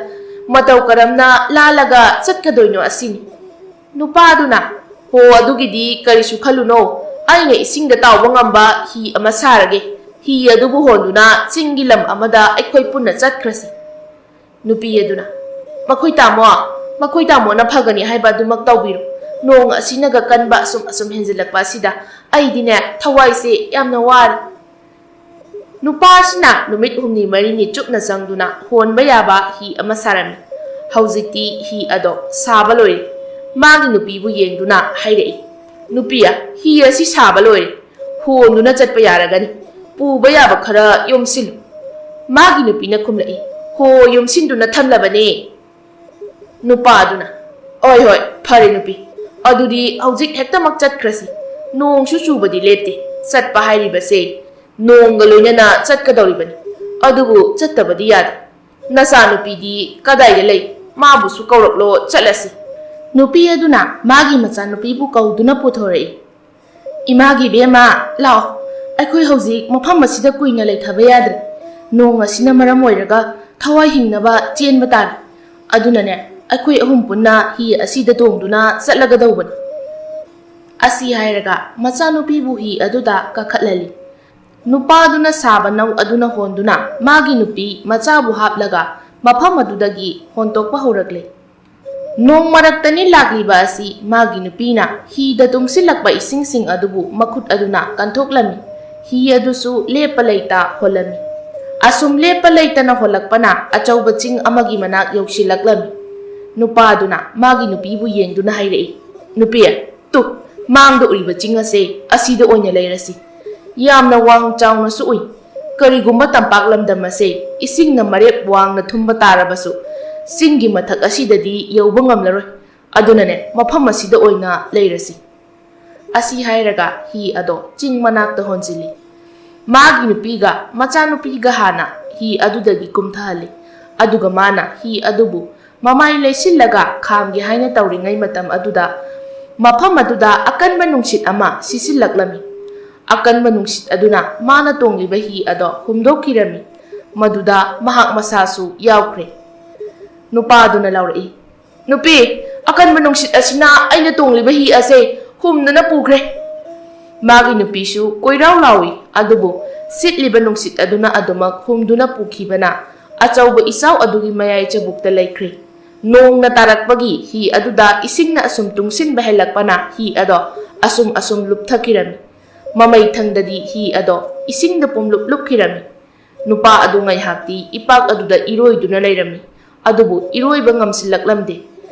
ꯃꯇꯧ ꯀꯔꯝꯅ ꯂꯥꯜꯂꯒ ꯆꯠꯀꯗꯣꯏꯅꯣ ꯑꯁꯤꯅꯤ꯫ ꯅꯨꯄꯥꯗꯨꯅ, "ꯍꯣ, ꯑꯗꯨꯒꯤꯗꯤ ꯀꯔꯤꯁꯨ ꯈꯜꯂꯨꯅꯣ, ꯑꯩꯅ ꯏꯁꯤꯡꯗ ꯇꯥꯎꯕ ꯉꯝꯕ ꯍꯤ ꯑꯃ ꯁꯥꯔꯒꯦ꯫ ꯍꯤ ꯑꯗꯨꯕꯨ ꯍꯣꯟꯗꯨꯅ ꯆꯤꯡꯒꯤ ꯂꯝ ꯑꯃꯗ ꯑꯩꯈꯣꯏ ꯄꯨꯟꯅ ꯆꯠꯈ꯭ꯔꯁꯤ꯫" ꯅꯨꯄꯤ ꯑꯗꯨꯅ, "ꯃꯈꯣꯏ ꯇꯥꯃꯣ, ꯃꯈꯣꯏ ꯇꯥꯃꯣꯅ ꯐꯒꯅꯤ ꯍꯥꯏꯕ ꯑꯗꯨꯃꯛ ꯇꯧꯕꯤꯔꯣ꯫ ꯅꯣꯡ ꯑꯁꯤꯅꯒ ꯀꯟꯕ ꯑꯁꯨꯝ ꯑꯁꯨꯝ ꯍꯦꯟꯖꯤꯜꯂꯛꯄ ꯑꯁꯤꯗ ꯑꯩꯗꯤꯅꯦ, ꯊꯋꯥꯏꯁꯦ ꯌꯥꯝꯅ ꯋꯥꯔꯦ꯫" ꯅꯨꯄꯥ ꯑꯁꯤꯅ ꯅꯨꯃꯤꯠ ꯍꯨꯝꯅꯤ ꯃꯔꯤꯅꯤ ꯆꯨꯞꯅ ꯆꯪꯗꯨꯅ ꯍꯣꯟꯕ ꯌꯥꯕ ꯍꯤ ꯑꯃ ꯁꯥꯔꯝꯃꯤ꯫ ꯍꯧꯖꯤꯛꯇꯤ ꯍꯤ ꯑꯗꯣ ꯁꯥꯕ ꯂꯣꯏꯔꯦ꯫ ꯃꯥꯒꯤ ꯅꯨꯄꯤꯕꯨ ꯌꯦꯡꯗꯨꯅ ꯍꯥꯏꯔꯛꯏ, "ꯅꯨꯄꯤ, ꯍꯤ ꯑꯁꯤ ꯁꯥꯕ ꯂꯣꯏꯔꯦ꯫ ꯍꯣꯟꯗꯨꯅ ꯆꯠꯄ ꯌꯥꯔꯒꯅꯤ꯫ ꯄꯨꯕ ꯌꯥꯕ ꯈꯔ ꯌꯣꯝꯁꯤꯜꯂꯨ꯫" ꯃꯥꯒꯤ ꯅꯨꯄꯤꯅ ꯈꯨꯝꯂꯛꯏ, "ꯍꯣ, ꯌꯣꯝꯁꯤꯟꯗꯨꯅ ꯊꯝꯂꯕꯅꯦ꯫" ꯅꯨꯄꯥ ꯑꯗꯨꯅ, "ꯍꯣꯏ, ꯍꯣꯏ, ꯐꯔꯦ ꯅꯨꯄꯤ, ꯑꯗꯨꯗꯤ ꯍꯧꯖꯤꯛ ꯍꯦꯛꯇꯃꯛ ꯆꯠꯈ꯭ꯔꯁꯤ꯫ ꯅꯣꯡꯁꯨ ꯆꯨꯕꯗꯤ ꯂꯦꯞꯇꯦ꯫ ꯆꯠꯄ ꯍꯥꯏꯔꯤꯕꯁꯦ ꯅꯣꯡꯒ ꯂꯣꯏꯅꯅ ꯆꯠꯀꯗꯧꯔꯤꯕꯅꯤ꯫ ꯑꯗꯨꯕꯨ ꯆꯠꯇꯕꯗꯤ ꯌꯥꯗꯦ꯫ ꯅꯆꯥꯅꯨꯄꯤꯗꯤ ꯀꯗꯥꯏꯗ ꯂꯩ? ꯃꯥꯕꯨꯁꯨ ꯀꯧꯔꯛꯂꯣ, ꯆꯠꯂꯁꯤ꯫" ꯅꯨꯄꯤ ꯑꯗꯨꯅ ꯃꯥꯒꯤ ꯃꯆꯥꯅꯨꯄꯤꯕꯨ ꯀꯧꯗꯨꯅ ꯄꯨꯊꯣꯔꯛꯏ꯫ "ꯏꯃꯥꯒꯤ ꯏꯕꯦꯝꯃ, ꯂꯥꯛꯑꯣ꯫ ꯑꯩꯈꯣꯏ ꯍꯧꯖꯤꯛ ꯃꯐꯝ ꯑꯁꯤꯗ ꯀꯨꯏꯅ ꯂꯩꯊꯕ ꯌꯥꯗ꯭ꯔꯦ꯫ ꯅꯣꯡ ꯑꯁꯤꯅ ꯃꯔꯝ ꯑꯣꯏꯔꯒ ꯊꯋꯥꯏ ꯍꯤꯡꯅꯕ ꯆꯦꯟꯕ ꯇꯥꯔꯦ꯫ ꯑꯗꯨꯅꯅꯦ, ꯑꯩꯈꯣꯏ ꯑꯍꯨꯝ ꯄꯨꯟꯅ ꯍꯤ ꯑꯁꯤꯗ ꯇꯣꯡꯗꯨꯅ ꯆꯠꯂꯒꯗꯧꯕꯅꯤ꯫" ꯑꯁꯤ ꯍꯥꯏꯔꯒ ꯃꯆꯥꯅꯨꯄꯤꯕꯨ ꯍꯤ ꯑꯗꯨꯗ ꯀꯥꯈꯠꯍꯜꯂꯤ꯫ ꯅꯨꯄꯥꯗꯨꯅ ꯁꯥꯕ ꯅꯧ ꯑꯗꯨꯅ ꯍꯣꯟꯗꯨꯅ ꯃꯥꯒꯤ ꯅꯨꯄꯤ ꯃꯆꯥꯕꯨ ꯍꯥꯞꯂꯒ ꯃꯐꯝ ꯑꯗꯨꯗꯒꯤ ꯍꯣꯟꯇꯣꯛꯄ ꯍꯧꯔꯛꯂꯦ꯫ ꯅꯣꯡ ꯃꯔꯛꯇꯅꯤ ꯂꯥꯛꯂꯤꯕ ꯑꯁꯤ ꯃꯥꯒꯤ ꯅꯨꯄꯤꯅ ꯍꯤꯗ ꯇꯨꯡꯁꯤꯜꯂꯛꯄ ꯏꯁꯤꯡꯁꯤꯡ ꯑꯗꯨꯕꯨ ꯃꯈꯨꯠ ꯑꯗꯨꯅ ꯀꯟꯊꯣꯛꯂꯝꯃꯤ꯫ ꯍꯤ ꯑꯗꯨꯁꯨ ꯂꯦꯞꯄ ꯂꯩꯇ ꯍꯣꯜꯂꯝꯃꯤ꯫ ꯑꯁꯨꯝ ꯂꯦꯞꯄ ꯂꯩꯇꯅ ꯍꯣꯜꯂꯛꯄꯅ ꯑꯆꯧꯕ ꯆꯤꯡ ꯑꯃꯒꯤ ꯃꯅꯥꯛ ꯌꯧꯁꯤꯜꯂꯛꯂꯝꯃꯤ꯫ ꯅꯨꯄꯥꯗꯨꯅ ꯃꯥꯒꯤ ꯅꯨꯄꯤꯕꯨ ꯌꯦꯡꯗꯨꯅ ꯍꯥꯏꯔꯛꯏ, "ꯅꯨꯄꯤ, ꯇꯨ, ꯃꯥꯡꯗ ꯎꯔꯤꯕ ꯆꯤꯡ ꯑꯁꯦ, ꯑꯁꯤꯗ ꯑꯣꯏꯅ ꯂꯩꯔꯁꯤ꯫ ꯌꯥꯝꯅ ꯋꯥꯡ ꯆꯥꯎꯅꯁꯨ ꯎꯏ꯫ ꯀꯔꯤꯒꯨꯝꯕ ꯇꯝꯄꯥꯛ ꯂꯝꯗꯝ ꯑꯁꯦ ꯏꯁꯤꯡꯅ ꯃꯔꯦꯞ ꯋꯥꯡꯅ ꯊꯨꯝꯕ ꯇꯥꯔꯕꯁꯨ, ꯆꯤꯡꯒꯤ ꯃꯊꯛ ꯑꯁꯤꯗꯗꯤ ꯌꯧꯕ ꯉꯝꯂꯔꯣꯏ꯫ ꯑꯗꯨꯅꯅꯦ, ꯃꯐꯝ ꯑꯁꯤꯗ ꯑꯣꯏꯅ ꯂꯩꯔꯁꯤ꯫" ꯑꯁꯤ ꯍꯥꯏꯔꯒ ꯍꯤ ꯑꯗꯣ ꯆꯤꯡ ꯃꯅꯥꯛꯇ ꯍꯣꯟꯖꯤꯜꯂꯤ꯫ ꯃꯥꯒꯤ ꯅꯨꯄꯤꯒ ꯃꯆꯥꯅꯨꯄꯤꯒ ꯍꯥꯟꯅ ꯍꯤ ꯑꯗꯨꯗꯒꯤ ꯀꯨꯝꯊꯍꯜꯂꯤ꯫ ꯑꯗꯨꯒ ꯃꯥꯅ ꯍꯤ ꯑꯗꯨꯕꯨ ꯃꯃꯥꯏ ꯂꯩꯁꯤꯜꯂꯒ ꯈꯥꯝꯒꯦ ꯍꯥꯏꯅ ꯇꯧꯔꯤꯉꯩ ꯃꯇꯝ ꯑꯗꯨꯗ, ꯃꯐꯝ ꯑꯗꯨꯗ ꯑꯀꯟꯕ ꯅꯨꯡꯁꯤꯠ ꯑꯃ ꯁꯤꯠꯆꯤꯜꯂꯛꯂꯝꯃꯤ꯫ ꯑꯀꯟꯕ ꯅꯨꯡꯁꯤꯠ ꯑꯗꯨꯅ ꯃꯥꯅ ꯇꯣꯡꯂꯤꯕ ꯍꯤ ꯑꯗꯣ ꯍꯨꯝꯗꯣꯛꯈꯤꯔꯝꯃꯤ꯫ ꯃꯗꯨꯗ ꯃꯍꯥꯛ ꯃꯁꯥꯁꯨ ꯌꯥꯎꯈ꯭ꯔꯦ꯫ ꯅꯨꯄꯥ ꯑꯗꯨꯅ ꯂꯥꯎꯔꯛꯏ, "ꯅꯨꯄꯤ, ꯑꯀꯟꯕ ꯅꯨꯡꯁꯤꯠ ꯑꯁꯤꯅ ꯑꯩꯅ ꯇꯣꯡꯂꯤꯕ ꯍꯤ ꯑꯁꯦ ꯍꯨꯝꯗꯨꯅ ꯄꯨꯈ꯭ꯔꯦ!" ꯃꯥꯒꯤ ꯅꯨꯄꯤꯁꯨ ꯀꯣꯏꯔꯥꯎ ꯂꯥꯎꯏ, ꯑꯗꯨꯕꯨ ꯁꯤꯠꯂꯤꯕ ꯅꯨꯡꯁꯤꯠ ꯑꯗꯨꯅ ꯑꯗꯨꯃꯛ ꯍꯨꯝꯗꯨꯅ ꯄꯨꯈꯤꯕꯅ ꯑꯆꯧꯕ ꯏꯆꯥꯎ ꯑꯗꯨꯒꯤ ꯃꯌꯥꯏ ꯆꯕꯨꯛꯇ ꯂꯩꯈ꯭ꯔꯦ꯫ ꯅꯣꯡꯅ ꯇꯥꯔꯛꯄꯒꯤ ꯍꯤ ꯑꯗꯨꯗ ꯏꯁꯤꯡꯅ ꯑꯁꯨꯝ ꯇꯨꯡꯁꯤꯟꯕ ꯍꯦꯜꯂꯛꯄꯅ ꯍꯤ ꯑꯗꯣ ꯑꯁꯨꯝ ꯑꯁꯨꯝ ꯂꯨꯞꯊꯈꯤꯔꯝꯃꯤ꯫ ꯃꯃꯩ ꯊꯪꯗꯗꯤ ꯍꯤ ꯑꯗꯣ ꯏꯁꯤꯡꯗ ꯄꯨꯝꯂꯨꯞ ꯂꯨꯞꯈꯤꯔꯝꯃꯤ꯫ ꯅꯨꯄꯥ ꯑꯗꯨ ꯉꯥꯏꯍꯥꯛꯇꯤ ꯏꯄꯥꯛ ꯑꯗꯨꯗ ꯏꯔꯣꯏꯗꯨꯅ ꯂꯩꯔꯝꯃꯤ, ꯑꯗꯨꯕꯨ ꯏꯔꯣꯏꯕ ꯉꯝꯁꯤꯜꯂꯛꯂꯝꯗꯦ꯫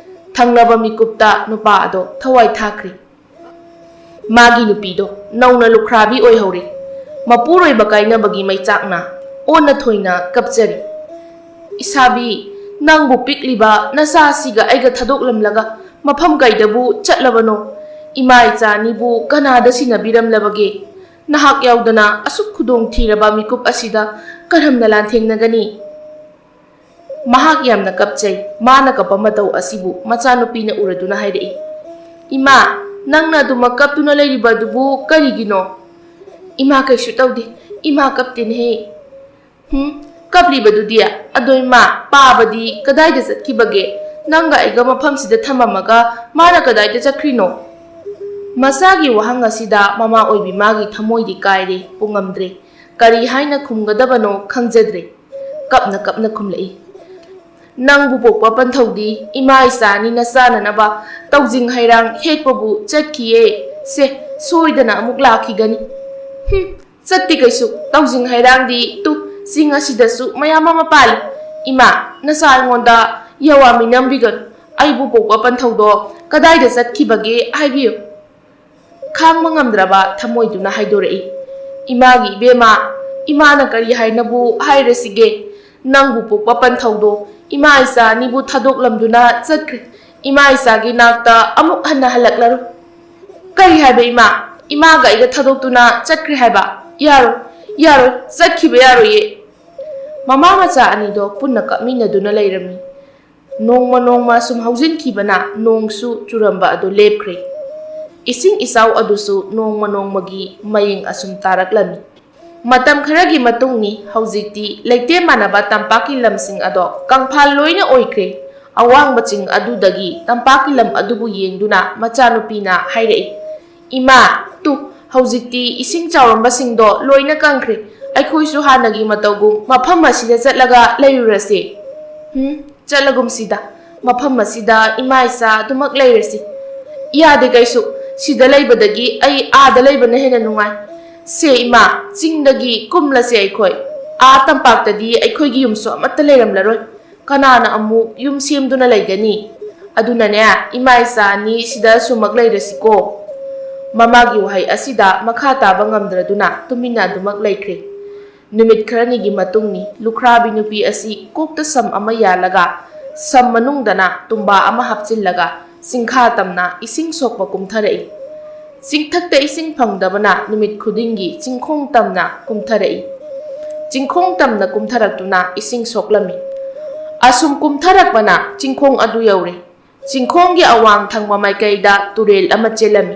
ꯊꯪꯅꯕ ꯃꯤꯀꯨꯞꯇ ꯅꯨꯄꯥ ꯑꯗꯣ ꯊꯋꯥꯏ ꯊꯥꯈ꯭ꯔꯦ꯫ ꯃꯥꯒꯤ ꯅꯨꯄꯤꯗꯣ ꯅꯧꯅ ꯂꯨꯈ꯭ꯔꯥꯕꯤ ꯑꯣꯏꯍꯧꯔꯦ꯫ ꯃꯄꯨꯔꯣꯏꯕ ꯀꯥꯏꯅꯕꯒꯤ ꯃꯩꯆꯥꯛꯅ ꯑꯣꯟꯅ ꯊꯣꯏꯅ ꯀꯞꯆꯔꯤ꯫ "ꯏꯁꯥꯕꯤ, ꯅꯪꯕꯨ ꯄꯤꯛꯂꯤꯕ ꯅꯆꯥ ꯑꯁꯤꯒ ꯑꯩꯒ ꯊꯥꯗꯣꯛꯂꯝꯂꯒ ꯃꯐꯝ ꯀꯩꯗꯕꯨ ꯆꯠꯂꯕꯅꯣ? ꯏꯃꯥ ꯏꯆꯥ ꯑꯅꯤꯕꯨ ꯀꯅꯥꯗ ꯁꯤꯟꯅꯕꯤꯔꯝꯂꯕꯒꯦ? ꯅꯍꯥꯛ ꯌꯥꯎꯗꯅ ꯑꯁꯨꯛ ꯈꯨꯗꯣꯡ ꯊꯤꯔꯕ ꯃꯤꯀꯨꯞ ꯑꯁꯤꯗ ꯀꯔꯝꯅ ꯂꯥꯟꯊꯦꯡꯅꯒꯅꯤ?" ꯃꯍꯥꯛ ꯌꯥꯝꯅ ꯀꯞꯆꯩ꯫ ꯃꯥꯅ ꯀꯞꯄ ꯃꯇꯧ ꯑꯁꯤꯕꯨ ꯃꯆꯥꯅꯨꯄꯤꯅ ꯎꯔꯗꯨꯅ ꯍꯥꯏꯔꯛꯏ, "ꯏꯃꯥ, ꯅꯪꯅ ꯑꯗꯨꯃꯛ ꯀꯞꯇꯨꯅ ꯂꯩꯔꯤꯕ ꯑꯗꯨꯕꯨ ꯀꯔꯤꯒꯤꯅꯣ?" "ꯏꯃꯥ ꯀꯩꯁꯨ ꯇꯧꯗꯦ, ꯏꯃꯥ ꯀꯞꯇꯦꯅꯦꯍꯦ꯫" "ꯍꯨꯝ, ꯀꯞꯂꯤꯕꯗꯨꯗꯤ? ꯑꯗꯣ ꯏꯃꯥ, ꯄꯥꯕꯗꯤ ꯀꯗꯥꯏꯗ ꯆꯠꯈꯤꯕꯒꯦ? ꯅꯪꯒ ꯑꯩꯒ ꯃꯐꯝꯁꯤꯗ ꯊꯝꯃꯝꯃꯒ ꯃꯥꯅ ꯀꯗꯥꯏꯗ ꯆꯠꯈ꯭ꯔꯤꯅꯣ?" ꯃꯆꯥꯒꯤ ꯋꯥꯍꯪ ꯑꯁꯤꯗ ꯃꯃꯥ ꯑꯣꯏꯕꯤ ꯃꯥꯒꯤ ꯊꯃꯣꯏꯗꯤ ꯀꯥꯏꯔꯦ, ꯄꯨꯡꯉꯝꯗ꯭ꯔꯦ꯫ ꯀꯔꯤ ꯍꯥꯏꯅ ꯈꯨꯝꯒꯗꯕꯅꯣ ꯈꯪꯖꯗ꯭ꯔꯦ꯫ ꯀꯞꯅ ꯀꯞꯅ ꯈꯨꯝꯂꯛꯏ, "ꯅꯪꯕꯨ ꯄꯣꯛꯄ ꯄꯟꯊꯧꯗꯤ ꯏꯃꯥ ꯏꯆꯥ ꯑꯅꯤꯅ ꯆꯥꯅꯅꯕ ꯇꯧꯖꯤꯡ ꯍꯩꯔꯥꯡ ꯍꯦꯛꯄꯕꯨ ꯆꯠꯈꯤꯌꯦ꯫ ꯁꯦ, ꯁꯣꯏꯗꯅ ꯑꯃꯨꯛ ꯂꯥꯛꯈꯤꯒꯅꯤ꯫" "ꯍꯨꯝ, ꯆꯠꯇꯦ ꯀꯩꯁꯨ꯫ ꯇꯧꯖꯤꯡ ꯍꯩꯔꯥꯡꯗꯤ ꯇꯨ, ꯆꯤꯡ ꯑꯁꯤꯗꯁꯨ ꯃꯌꯥꯝ ꯑꯃ ꯄꯥꯜꯂꯤ꯫ ꯏꯃꯥ, ꯅꯆꯥ ꯑꯩꯉꯣꯟꯗ ꯌꯥꯋꯥ ꯃꯤꯅꯝꯕꯤꯒꯅꯨ꯫ ꯑꯩꯕꯨ ꯄꯣꯛꯄ ꯄꯟꯊꯧꯗꯣ ꯀꯗꯥꯏꯗ ꯆꯠꯈꯤꯕꯒꯦ ꯍꯥꯏꯕꯤꯌꯨ꯫" ꯈꯥꯡꯕ ꯉꯝꯗ꯭ꯔꯕ ꯊꯃꯣꯏꯗꯨꯅ ꯍꯥꯏꯗꯣꯔꯛꯏ, "ꯏꯃꯥꯒꯤ ꯏꯕꯦꯝꯃ, ꯏꯃꯥꯅ ꯀꯔꯤ ꯍꯥꯏꯅꯕꯨ ꯍꯥꯏꯔꯁꯤꯒꯦ? ꯅꯪꯕꯨ ꯄꯣꯛꯄ ꯄꯟꯊꯧꯗꯣ ꯏꯃꯥ ꯏꯆꯥ ꯑꯅꯤꯕꯨ ꯊꯥꯗꯣꯛꯂꯝꯗꯨꯅ ꯆꯠꯈ꯭ꯔꯦ꯫ ꯏꯃꯥ ꯏꯆꯥꯒꯤ ꯅꯥꯛꯇ ꯑꯃꯨꯛ ꯍꯟꯅ ꯍꯜꯂꯛꯂꯔꯣꯏ꯫" "ꯀꯔꯤ ꯍꯥꯏꯕ ꯏꯃꯥ? ꯏꯃꯥꯒ ꯑꯩꯒ ꯊꯥꯗꯣꯛꯇꯨꯅ ꯆꯠꯈ꯭ꯔꯦ ꯍꯥꯏꯕ? ꯌꯥꯔꯣꯏ, ꯌꯥꯔꯣꯏ, ꯆꯠꯈꯤꯕ ꯌꯥꯔꯣꯏꯌꯦ꯫" ꯃꯃꯥ ꯃꯆꯥ ꯑꯅꯤꯗꯣ ꯄꯨꯟꯅ ꯀꯞꯃꯤꯟꯅꯗꯨꯅ ꯂꯩꯔꯝꯃꯤ꯫ ꯅꯣꯡꯃ ꯅꯣꯡꯃ ꯁꯨꯝ ꯍꯧꯖꯤꯟꯈꯤꯕꯅ ꯅꯣꯡꯁꯨ ꯆꯨꯔꯝꯕ ꯑꯗꯨ ꯂꯦꯞꯈ꯭ꯔꯦ꯫ ꯏꯁꯤꯡ ꯏꯆꯥꯎ ꯑꯗꯨꯁꯨ ꯅꯣꯡꯃ ꯅꯣꯡꯃꯒꯤ ꯃꯌꯦꯡ ꯑꯁꯨꯝ ꯇꯥꯔꯛꯂꯝꯃꯤ꯫ ꯃꯇꯝ ꯈꯔꯒꯤ ꯃꯇꯨꯡꯅꯤ꯫ ꯍꯧꯖꯤꯛꯇꯤ ꯂꯩꯇꯦꯝ ꯃꯥꯟꯅꯕ ꯇꯝꯄꯥꯛꯀꯤ ꯂꯝꯁꯤꯡ ꯑꯗꯣ ꯀꯪꯐꯥꯜ ꯂꯣꯏꯅ ꯑꯣꯏꯈ꯭ꯔꯦ꯫ ꯑꯋꯥꯡꯕ ꯆꯤꯡ ꯑꯗꯨꯗꯒꯤ ꯇꯝꯄꯥꯛꯀꯤ ꯂꯝ ꯑꯗꯨꯕꯨ ꯌꯦꯡꯗꯨꯅ ꯃꯆꯥꯅꯨꯄꯤꯅ ꯍꯥꯏꯔꯛꯏ, "ꯏꯃꯥ, ꯇꯨ, ꯍꯧꯖꯤꯛꯇꯤ ꯏꯁꯤꯡ ꯆꯥꯎꯔꯝꯕꯁꯤꯡꯗꯣ ꯂꯣꯏꯅ ꯀꯪꯈ꯭ꯔꯦ꯫ ꯑꯩꯈꯣꯏꯁꯨ ꯍꯥꯟꯅꯒꯤ ꯃꯇꯧꯒꯨꯝ ꯃꯐꯝ ꯑꯁꯤꯗ ꯆꯠꯂꯒ ꯂꯩꯔꯨꯔꯁꯦ꯫" "ꯎꯝ, ꯆꯠꯂꯒꯨꯝꯁꯤꯗ꯫ ꯃꯐꯝ ꯑꯁꯤꯗ ꯏꯃꯥ ꯏꯆꯥ ꯑꯗꯨꯃꯛ ꯂꯩꯔꯁꯤ꯫" "ꯌꯥꯗꯦ ꯀꯩꯁꯨ꯫ ꯁꯤꯗ ꯂꯩꯕꯗꯒꯤ ꯑꯩ ꯑꯥꯗ ꯂꯩꯕꯅ ꯍꯦꯟꯅ ꯅꯨꯡꯉꯥꯏ꯫ ꯁꯦ ꯏꯃꯥ, ꯆꯤꯡꯗꯒꯤ ꯀꯨꯝꯂꯁꯦ ꯑꯩꯈꯣꯏ꯫ ꯑꯥ ꯇꯝꯄꯥꯛꯇꯗꯤ ꯑꯩꯈꯣꯏꯒꯤ ꯌꯨꯝꯁꯨ ꯑꯃꯠꯇ ꯂꯩꯔꯝꯂꯔꯣꯏ꯫ ꯀꯅꯥꯅ ꯑꯃꯨꯛ ꯌꯨꯝ ꯁꯦꯝꯗꯨꯅ ꯂꯩꯒꯅꯤ? ꯑꯗꯨꯅꯅꯦ, ꯏꯃꯥ ꯏꯆꯥ ꯑꯅꯤ ꯁꯤꯗ ꯁꯨꯃꯛ ꯂꯩꯔꯁꯤꯀꯣ꯫" ꯃꯃꯥꯒꯤ ꯋꯥꯍꯩ ꯑꯁꯤꯗ ꯃꯈꯥ ꯇꯥꯕ ꯉꯝꯗ꯭ꯔꯗꯨꯅ ꯇꯨꯃꯤꯟꯅ ꯑꯗꯨꯃꯛ ꯂꯩꯈ꯭ꯔꯦ꯫ ꯅꯨꯃꯤꯠ ꯈꯔꯅꯤꯒꯤ ꯃꯇꯨꯡꯅꯤ꯫ ꯂꯨꯈ꯭ꯔꯥꯕꯤ ꯅꯨꯄꯤ ꯑꯁꯤ ꯀꯣꯛꯇ ꯁꯝ ꯑꯃ ꯌꯥꯜꯂꯒ, ꯁꯝ ꯃꯅꯨꯡꯗꯅ ꯇꯨꯝꯕꯥ ꯑꯃ ꯍꯥꯞꯆꯤꯜꯂꯒ, ꯆꯤꯡꯈꯥ ꯇꯝꯅ ꯏꯁꯤꯡ ꯁꯣꯛꯄ ꯀꯨꯝꯊꯔꯛꯏ꯫ ꯆꯤꯡꯊꯛꯇ ꯏꯁꯤꯡ ꯐꯪꯗꯕꯅ ꯅꯨꯃꯤꯠ ꯈꯨꯗꯤꯡꯒꯤ ꯆꯤꯡꯈꯣꯡ ꯇꯝꯅ ꯀꯨꯝꯊꯔꯛꯏ꯫ ꯆꯤꯡꯈꯣꯡ ꯇꯝꯅ ꯀꯨꯝꯊꯔꯛꯇꯨꯅ ꯏꯁꯤꯡ ꯁꯣꯛꯂꯝꯃꯤ꯫ ꯑꯁꯨꯝ ꯀꯨꯝꯊꯔꯛꯄꯅ ꯆꯤꯡꯈꯣꯡ ꯑꯗꯨ ꯌꯧꯔꯦ꯫ ꯆꯤꯡꯈꯣꯡꯒꯤ ꯑꯋꯥꯡ ꯊꯪꯕ ꯃꯥꯏꯀꯩꯗ ꯇꯨꯔꯦꯜ ꯑꯃ ꯆꯦꯜꯂꯝꯃꯤ꯫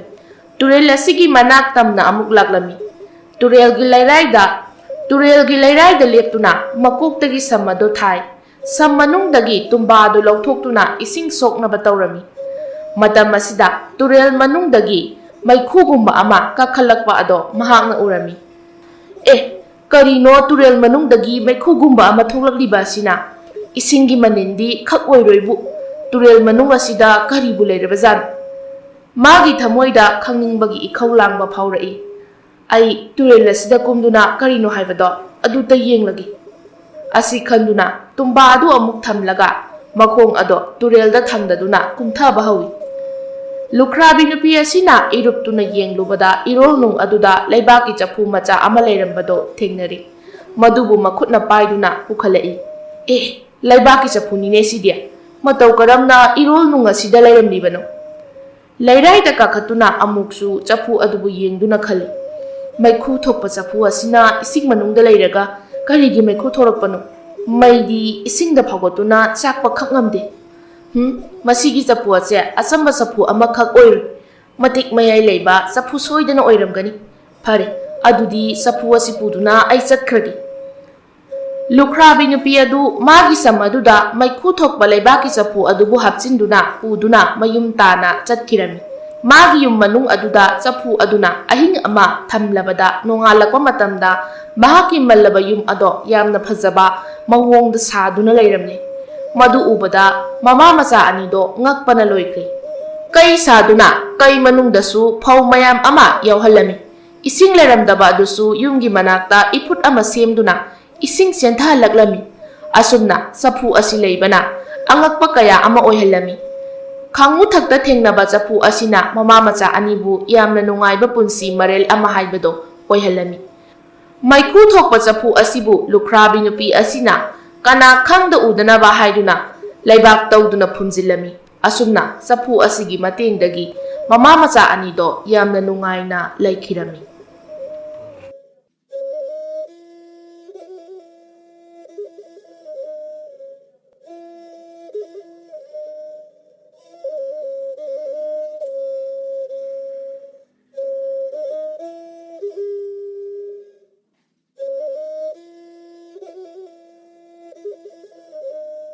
ꯇꯨꯔꯦꯜ ꯑꯁꯤꯒꯤ ꯃꯅꯥꯛ ꯇꯝꯅ ꯑꯃꯨꯛ ꯂꯥꯛꯂꯝꯃꯤ꯫ ꯇꯨꯔꯦꯜꯒꯤ ꯂꯩꯔꯥꯏꯗ, ꯇꯨꯔꯦꯜꯒꯤ ꯂꯩꯔꯥꯏꯗ ꯂꯦꯞꯇꯨꯅ ꯃꯀꯣꯛꯇꯒꯤ ꯁꯝ ꯑꯗꯨ ꯊꯥꯏ꯫ ꯁꯝ ꯃꯅꯨꯡꯗꯒꯤ ꯇꯨꯝꯕꯥ ꯑꯗꯨ ꯂꯧꯊꯣꯛꯇꯨꯅ ꯏꯁꯤꯡ ꯁꯣꯛꯅꯕ ꯇꯧꯔꯝꯃꯤ꯫ ꯃꯇꯝ ꯑꯁꯤꯗ ꯇꯨꯔꯦꯜ ꯃꯅꯨꯡꯗꯒꯤ ꯃꯩꯈꯨꯒꯨꯝꯕ ꯑꯃ ꯀꯥꯈꯠꯂꯛꯄ ꯑꯗꯣ ꯃꯍꯥꯛꯅ ꯎꯔꯝꯃꯤ꯫ "ꯑꯦ, ꯀꯔꯤꯅꯣ ꯇꯨꯔꯦꯜ ꯃꯅꯨꯡꯗꯒꯤ ꯃꯩꯈꯨꯒꯨꯝꯕ ꯑꯃ ꯊꯣꯛꯂꯛꯂꯤꯕ ꯑꯁꯤꯅ? ꯏꯁꯤꯡꯒꯤ ꯃꯅꯤꯟꯗꯤ ꯈꯛ ꯑꯣꯏꯔꯣꯏꯕꯨ, ꯇꯨꯔꯦꯜ ꯃꯅꯨꯡ ꯑꯁꯤꯗ ꯀꯔꯤꯕꯨ ꯂꯩꯔꯕꯖꯥꯠꯅꯣ?" ꯃꯥꯒꯤ ꯊꯃꯣꯏꯗ ꯈꯪꯅꯤꯡꯕꯒꯤ ꯏꯈꯧ ꯂꯥꯡꯕ ꯐꯥꯎꯔꯛꯏ꯫ "ꯑꯩ ꯇꯨꯔꯦꯜ ꯑꯁꯤꯗ ꯀꯨꯝꯗꯨꯅ ꯀꯔꯤꯅꯣ ꯍꯥꯏꯕꯗꯣ ꯑꯗꯨꯇ ꯌꯦꯡꯂꯒꯦ꯫" ꯑꯁꯤ ꯈꯟꯗꯨꯅ ꯇꯨꯝꯕꯥ ꯑꯗꯨ ꯑꯃꯨꯛ ꯊꯝꯂꯒ ꯃꯈꯣꯡ ꯑꯗꯣ ꯇꯨꯔꯦꯜꯗ ꯊꯥꯡꯗꯗꯨꯅ ꯀꯨꯝꯊꯕ ꯍꯧꯏ꯫ ꯂꯨꯈ꯭ꯔꯥꯕꯤ ꯅꯨꯄꯤ ꯑꯁꯤꯅ ꯏꯔꯨꯞꯇꯨꯅ ꯌꯦꯡꯂꯨꯕꯗ ꯏꯔꯣꯜꯅꯨꯡ ꯑꯗꯨꯗ ꯂꯩꯕꯥꯛꯀꯤ ꯆꯐꯨ ꯃꯆꯥ ꯑꯃ ꯂꯩꯔꯝꯕꯗꯣ ꯊꯦꯡꯅꯔꯤ꯫ ꯃꯗꯨꯕꯨ ꯃꯈꯨꯠꯅ ꯄꯥꯏꯗꯨꯅ ꯄꯨꯈꯠꯂꯛꯏ꯫ "ꯑꯦ, ꯂꯩꯕꯥꯛꯀꯤ ꯆꯐꯨꯅꯤꯅꯦ ꯁꯤꯗꯤ꯫ ꯃꯇꯧ ꯀꯔꯝꯅ ꯏꯔꯣꯜꯅꯨꯡ ꯑꯁꯤꯗ ꯂꯩꯔꯝꯂꯤꯕꯅꯣ?" ꯂꯩꯔꯥꯏꯗ ꯀꯥꯈꯠꯇꯨꯅ ꯑꯃꯨꯛꯁꯨ ꯆꯐꯨ ꯑꯗꯨꯕꯨ ꯌꯦꯡꯗꯨꯅ ꯈꯜꯂꯤ, "ꯃꯩꯈꯨ ꯊꯣꯛꯄ ꯆꯐꯨ ꯑꯁꯤꯅ ꯏꯁꯤꯡ ꯃꯅꯨꯡꯗ ꯂꯩꯔꯒ ꯀꯔꯤꯒꯤ ꯃꯩꯈꯨ ꯊꯣꯔꯛꯄꯅꯣ? ꯃꯩꯗꯤ ꯏꯁꯤꯡꯗ ꯐꯥꯎꯒꯠꯇꯨꯅ ꯆꯥꯛꯄ ꯈꯛ ꯉꯝꯗꯦ꯫ ꯍꯨꯝ, ꯃꯁꯤꯒꯤ ꯆꯐꯨ ꯑꯁꯦ ꯑꯆꯝꯕ ꯆꯐꯨ ꯑꯃꯈꯛ ꯑꯣꯏꯔꯣꯏ꯫ ꯃꯇꯤꯛ ꯃꯌꯥꯏ ꯂꯩꯕ ꯆꯐꯨ ꯁꯣꯏꯗꯅ ꯑꯣꯏꯔꯝꯒꯅꯤ꯫ ꯐꯔꯦ, "ꯑꯗꯨꯗꯤ ꯆꯐꯨ ꯑꯁꯤ ꯄꯨꯗꯨꯅ ꯑꯩ ꯆꯠꯈ꯭ꯔꯒꯦ꯫" ꯂꯨꯈ꯭ꯔꯥꯕꯤ ꯅꯨꯄꯤ ꯑꯗꯨ ꯃꯥꯒꯤ ꯁꯝ ꯑꯗꯨꯗ ꯃꯩꯈꯨ ꯊꯣꯛꯄ ꯂꯩꯕꯥꯛꯀꯤ ꯆꯐꯨ ꯑꯗꯨꯕꯨ ꯍꯥꯞꯆꯤꯟꯗꯨꯅ ꯄꯨꯗꯨꯅ ꯃꯌꯨꯝ ꯇꯥꯅ ꯆꯠꯈꯤꯔꯝꯃꯤ꯫ ꯃꯥꯒꯤ ꯌꯨꯝ ꯃꯅꯨꯡ ꯑꯗꯨꯗ ꯆꯐꯨ ꯑꯗꯨꯅ ꯑꯍꯤꯡ ꯑꯃ ꯊꯝꯂꯕꯗ, ꯅꯣꯡꯉꯥꯜꯂꯛꯄ ꯃꯇꯝꯗ ꯃꯍꯥꯛꯀꯤ ꯃꯜꯂꯕ ꯌꯨꯝ ꯑꯗꯣ ꯌꯥꯝꯅ ꯐꯖꯕ ꯃꯑꯣꯡꯗ ꯁꯥꯗꯨꯅ ꯂꯩꯔꯝꯂꯦ꯫ ꯃꯗꯨ ꯎꯕꯗ ꯃꯃꯥ ꯃꯆꯥ ꯑꯅꯤꯗꯣ ꯉꯛꯄꯅ ꯂꯣꯏꯈ꯭ꯔꯦ꯫ ꯀꯩ ꯁꯥꯗꯨꯅ ꯀꯩ ꯃꯅꯨꯡꯗꯁꯨ ꯐꯧ ꯃꯌꯥꯝ ꯑꯃ ꯌꯥꯎꯍꯜꯂꯝꯃꯤ꯫ ꯏꯁꯤꯡ ꯂꯩꯔꯝꯗꯕ ꯑꯗꯨꯁꯨ ꯌꯨꯝꯒꯤ ꯃꯅꯥꯛꯇ ꯏꯐꯨꯠ ꯑꯃ ꯁꯦꯝꯗꯨꯅ ꯏꯁꯤꯡ ꯆꯦꯟꯊꯍꯜꯂꯛꯂꯝꯃꯤ꯫ ꯑꯁꯨꯝꯅ ꯆꯐꯨ ꯑꯁꯤ ꯂꯩꯕꯅ ꯑꯉꯛꯄ ꯀꯌꯥ ꯑꯃ ꯑꯣꯏꯍꯜꯂꯝꯃꯤ꯫ ꯈꯥꯡꯉꯨ ꯊꯛꯇ ꯊꯦꯡꯅꯕ ꯆꯐꯨ ꯑꯁꯤꯅ ꯃꯃꯥ ꯃꯆꯥ ꯑꯅꯤꯕꯨ ꯌꯥꯝꯅ ꯅꯨꯡꯉꯥꯏꯕ ꯄꯨꯟꯁꯤ ꯃꯔꯦꯜ ꯑꯃ ꯍꯥꯏꯕꯗꯣ ꯑꯣꯏꯍꯜꯂꯝꯃꯤ꯫ ꯃꯩꯈꯨ ꯊꯣꯛꯄ ꯆꯐꯨ ꯑꯁꯤꯕꯨ ꯂꯨꯈ꯭ꯔꯥꯕꯤ ꯅꯨꯄꯤ ꯑꯁꯤꯅ ꯀꯅꯥ ꯈꯪꯗ ꯎꯗꯅꯕ ꯍꯥꯏꯗꯨꯅ ꯂꯩꯕꯥꯛ ꯇꯧꯗꯨꯅ ꯐꯨꯝꯖꯤꯜꯂꯝꯃꯤ꯫ ꯑꯁꯨꯝꯅ ꯆꯐꯨ ꯑꯁꯤꯒꯤ ꯃꯇꯦꯡꯗꯒꯤ ꯃꯃꯥ ꯃꯆꯥ ꯑꯅꯤꯗꯣ ꯌꯥꯝꯅ ꯅꯨꯡꯉꯥꯏꯅ ꯂꯩꯈꯤꯔꯝꯃꯤ꯫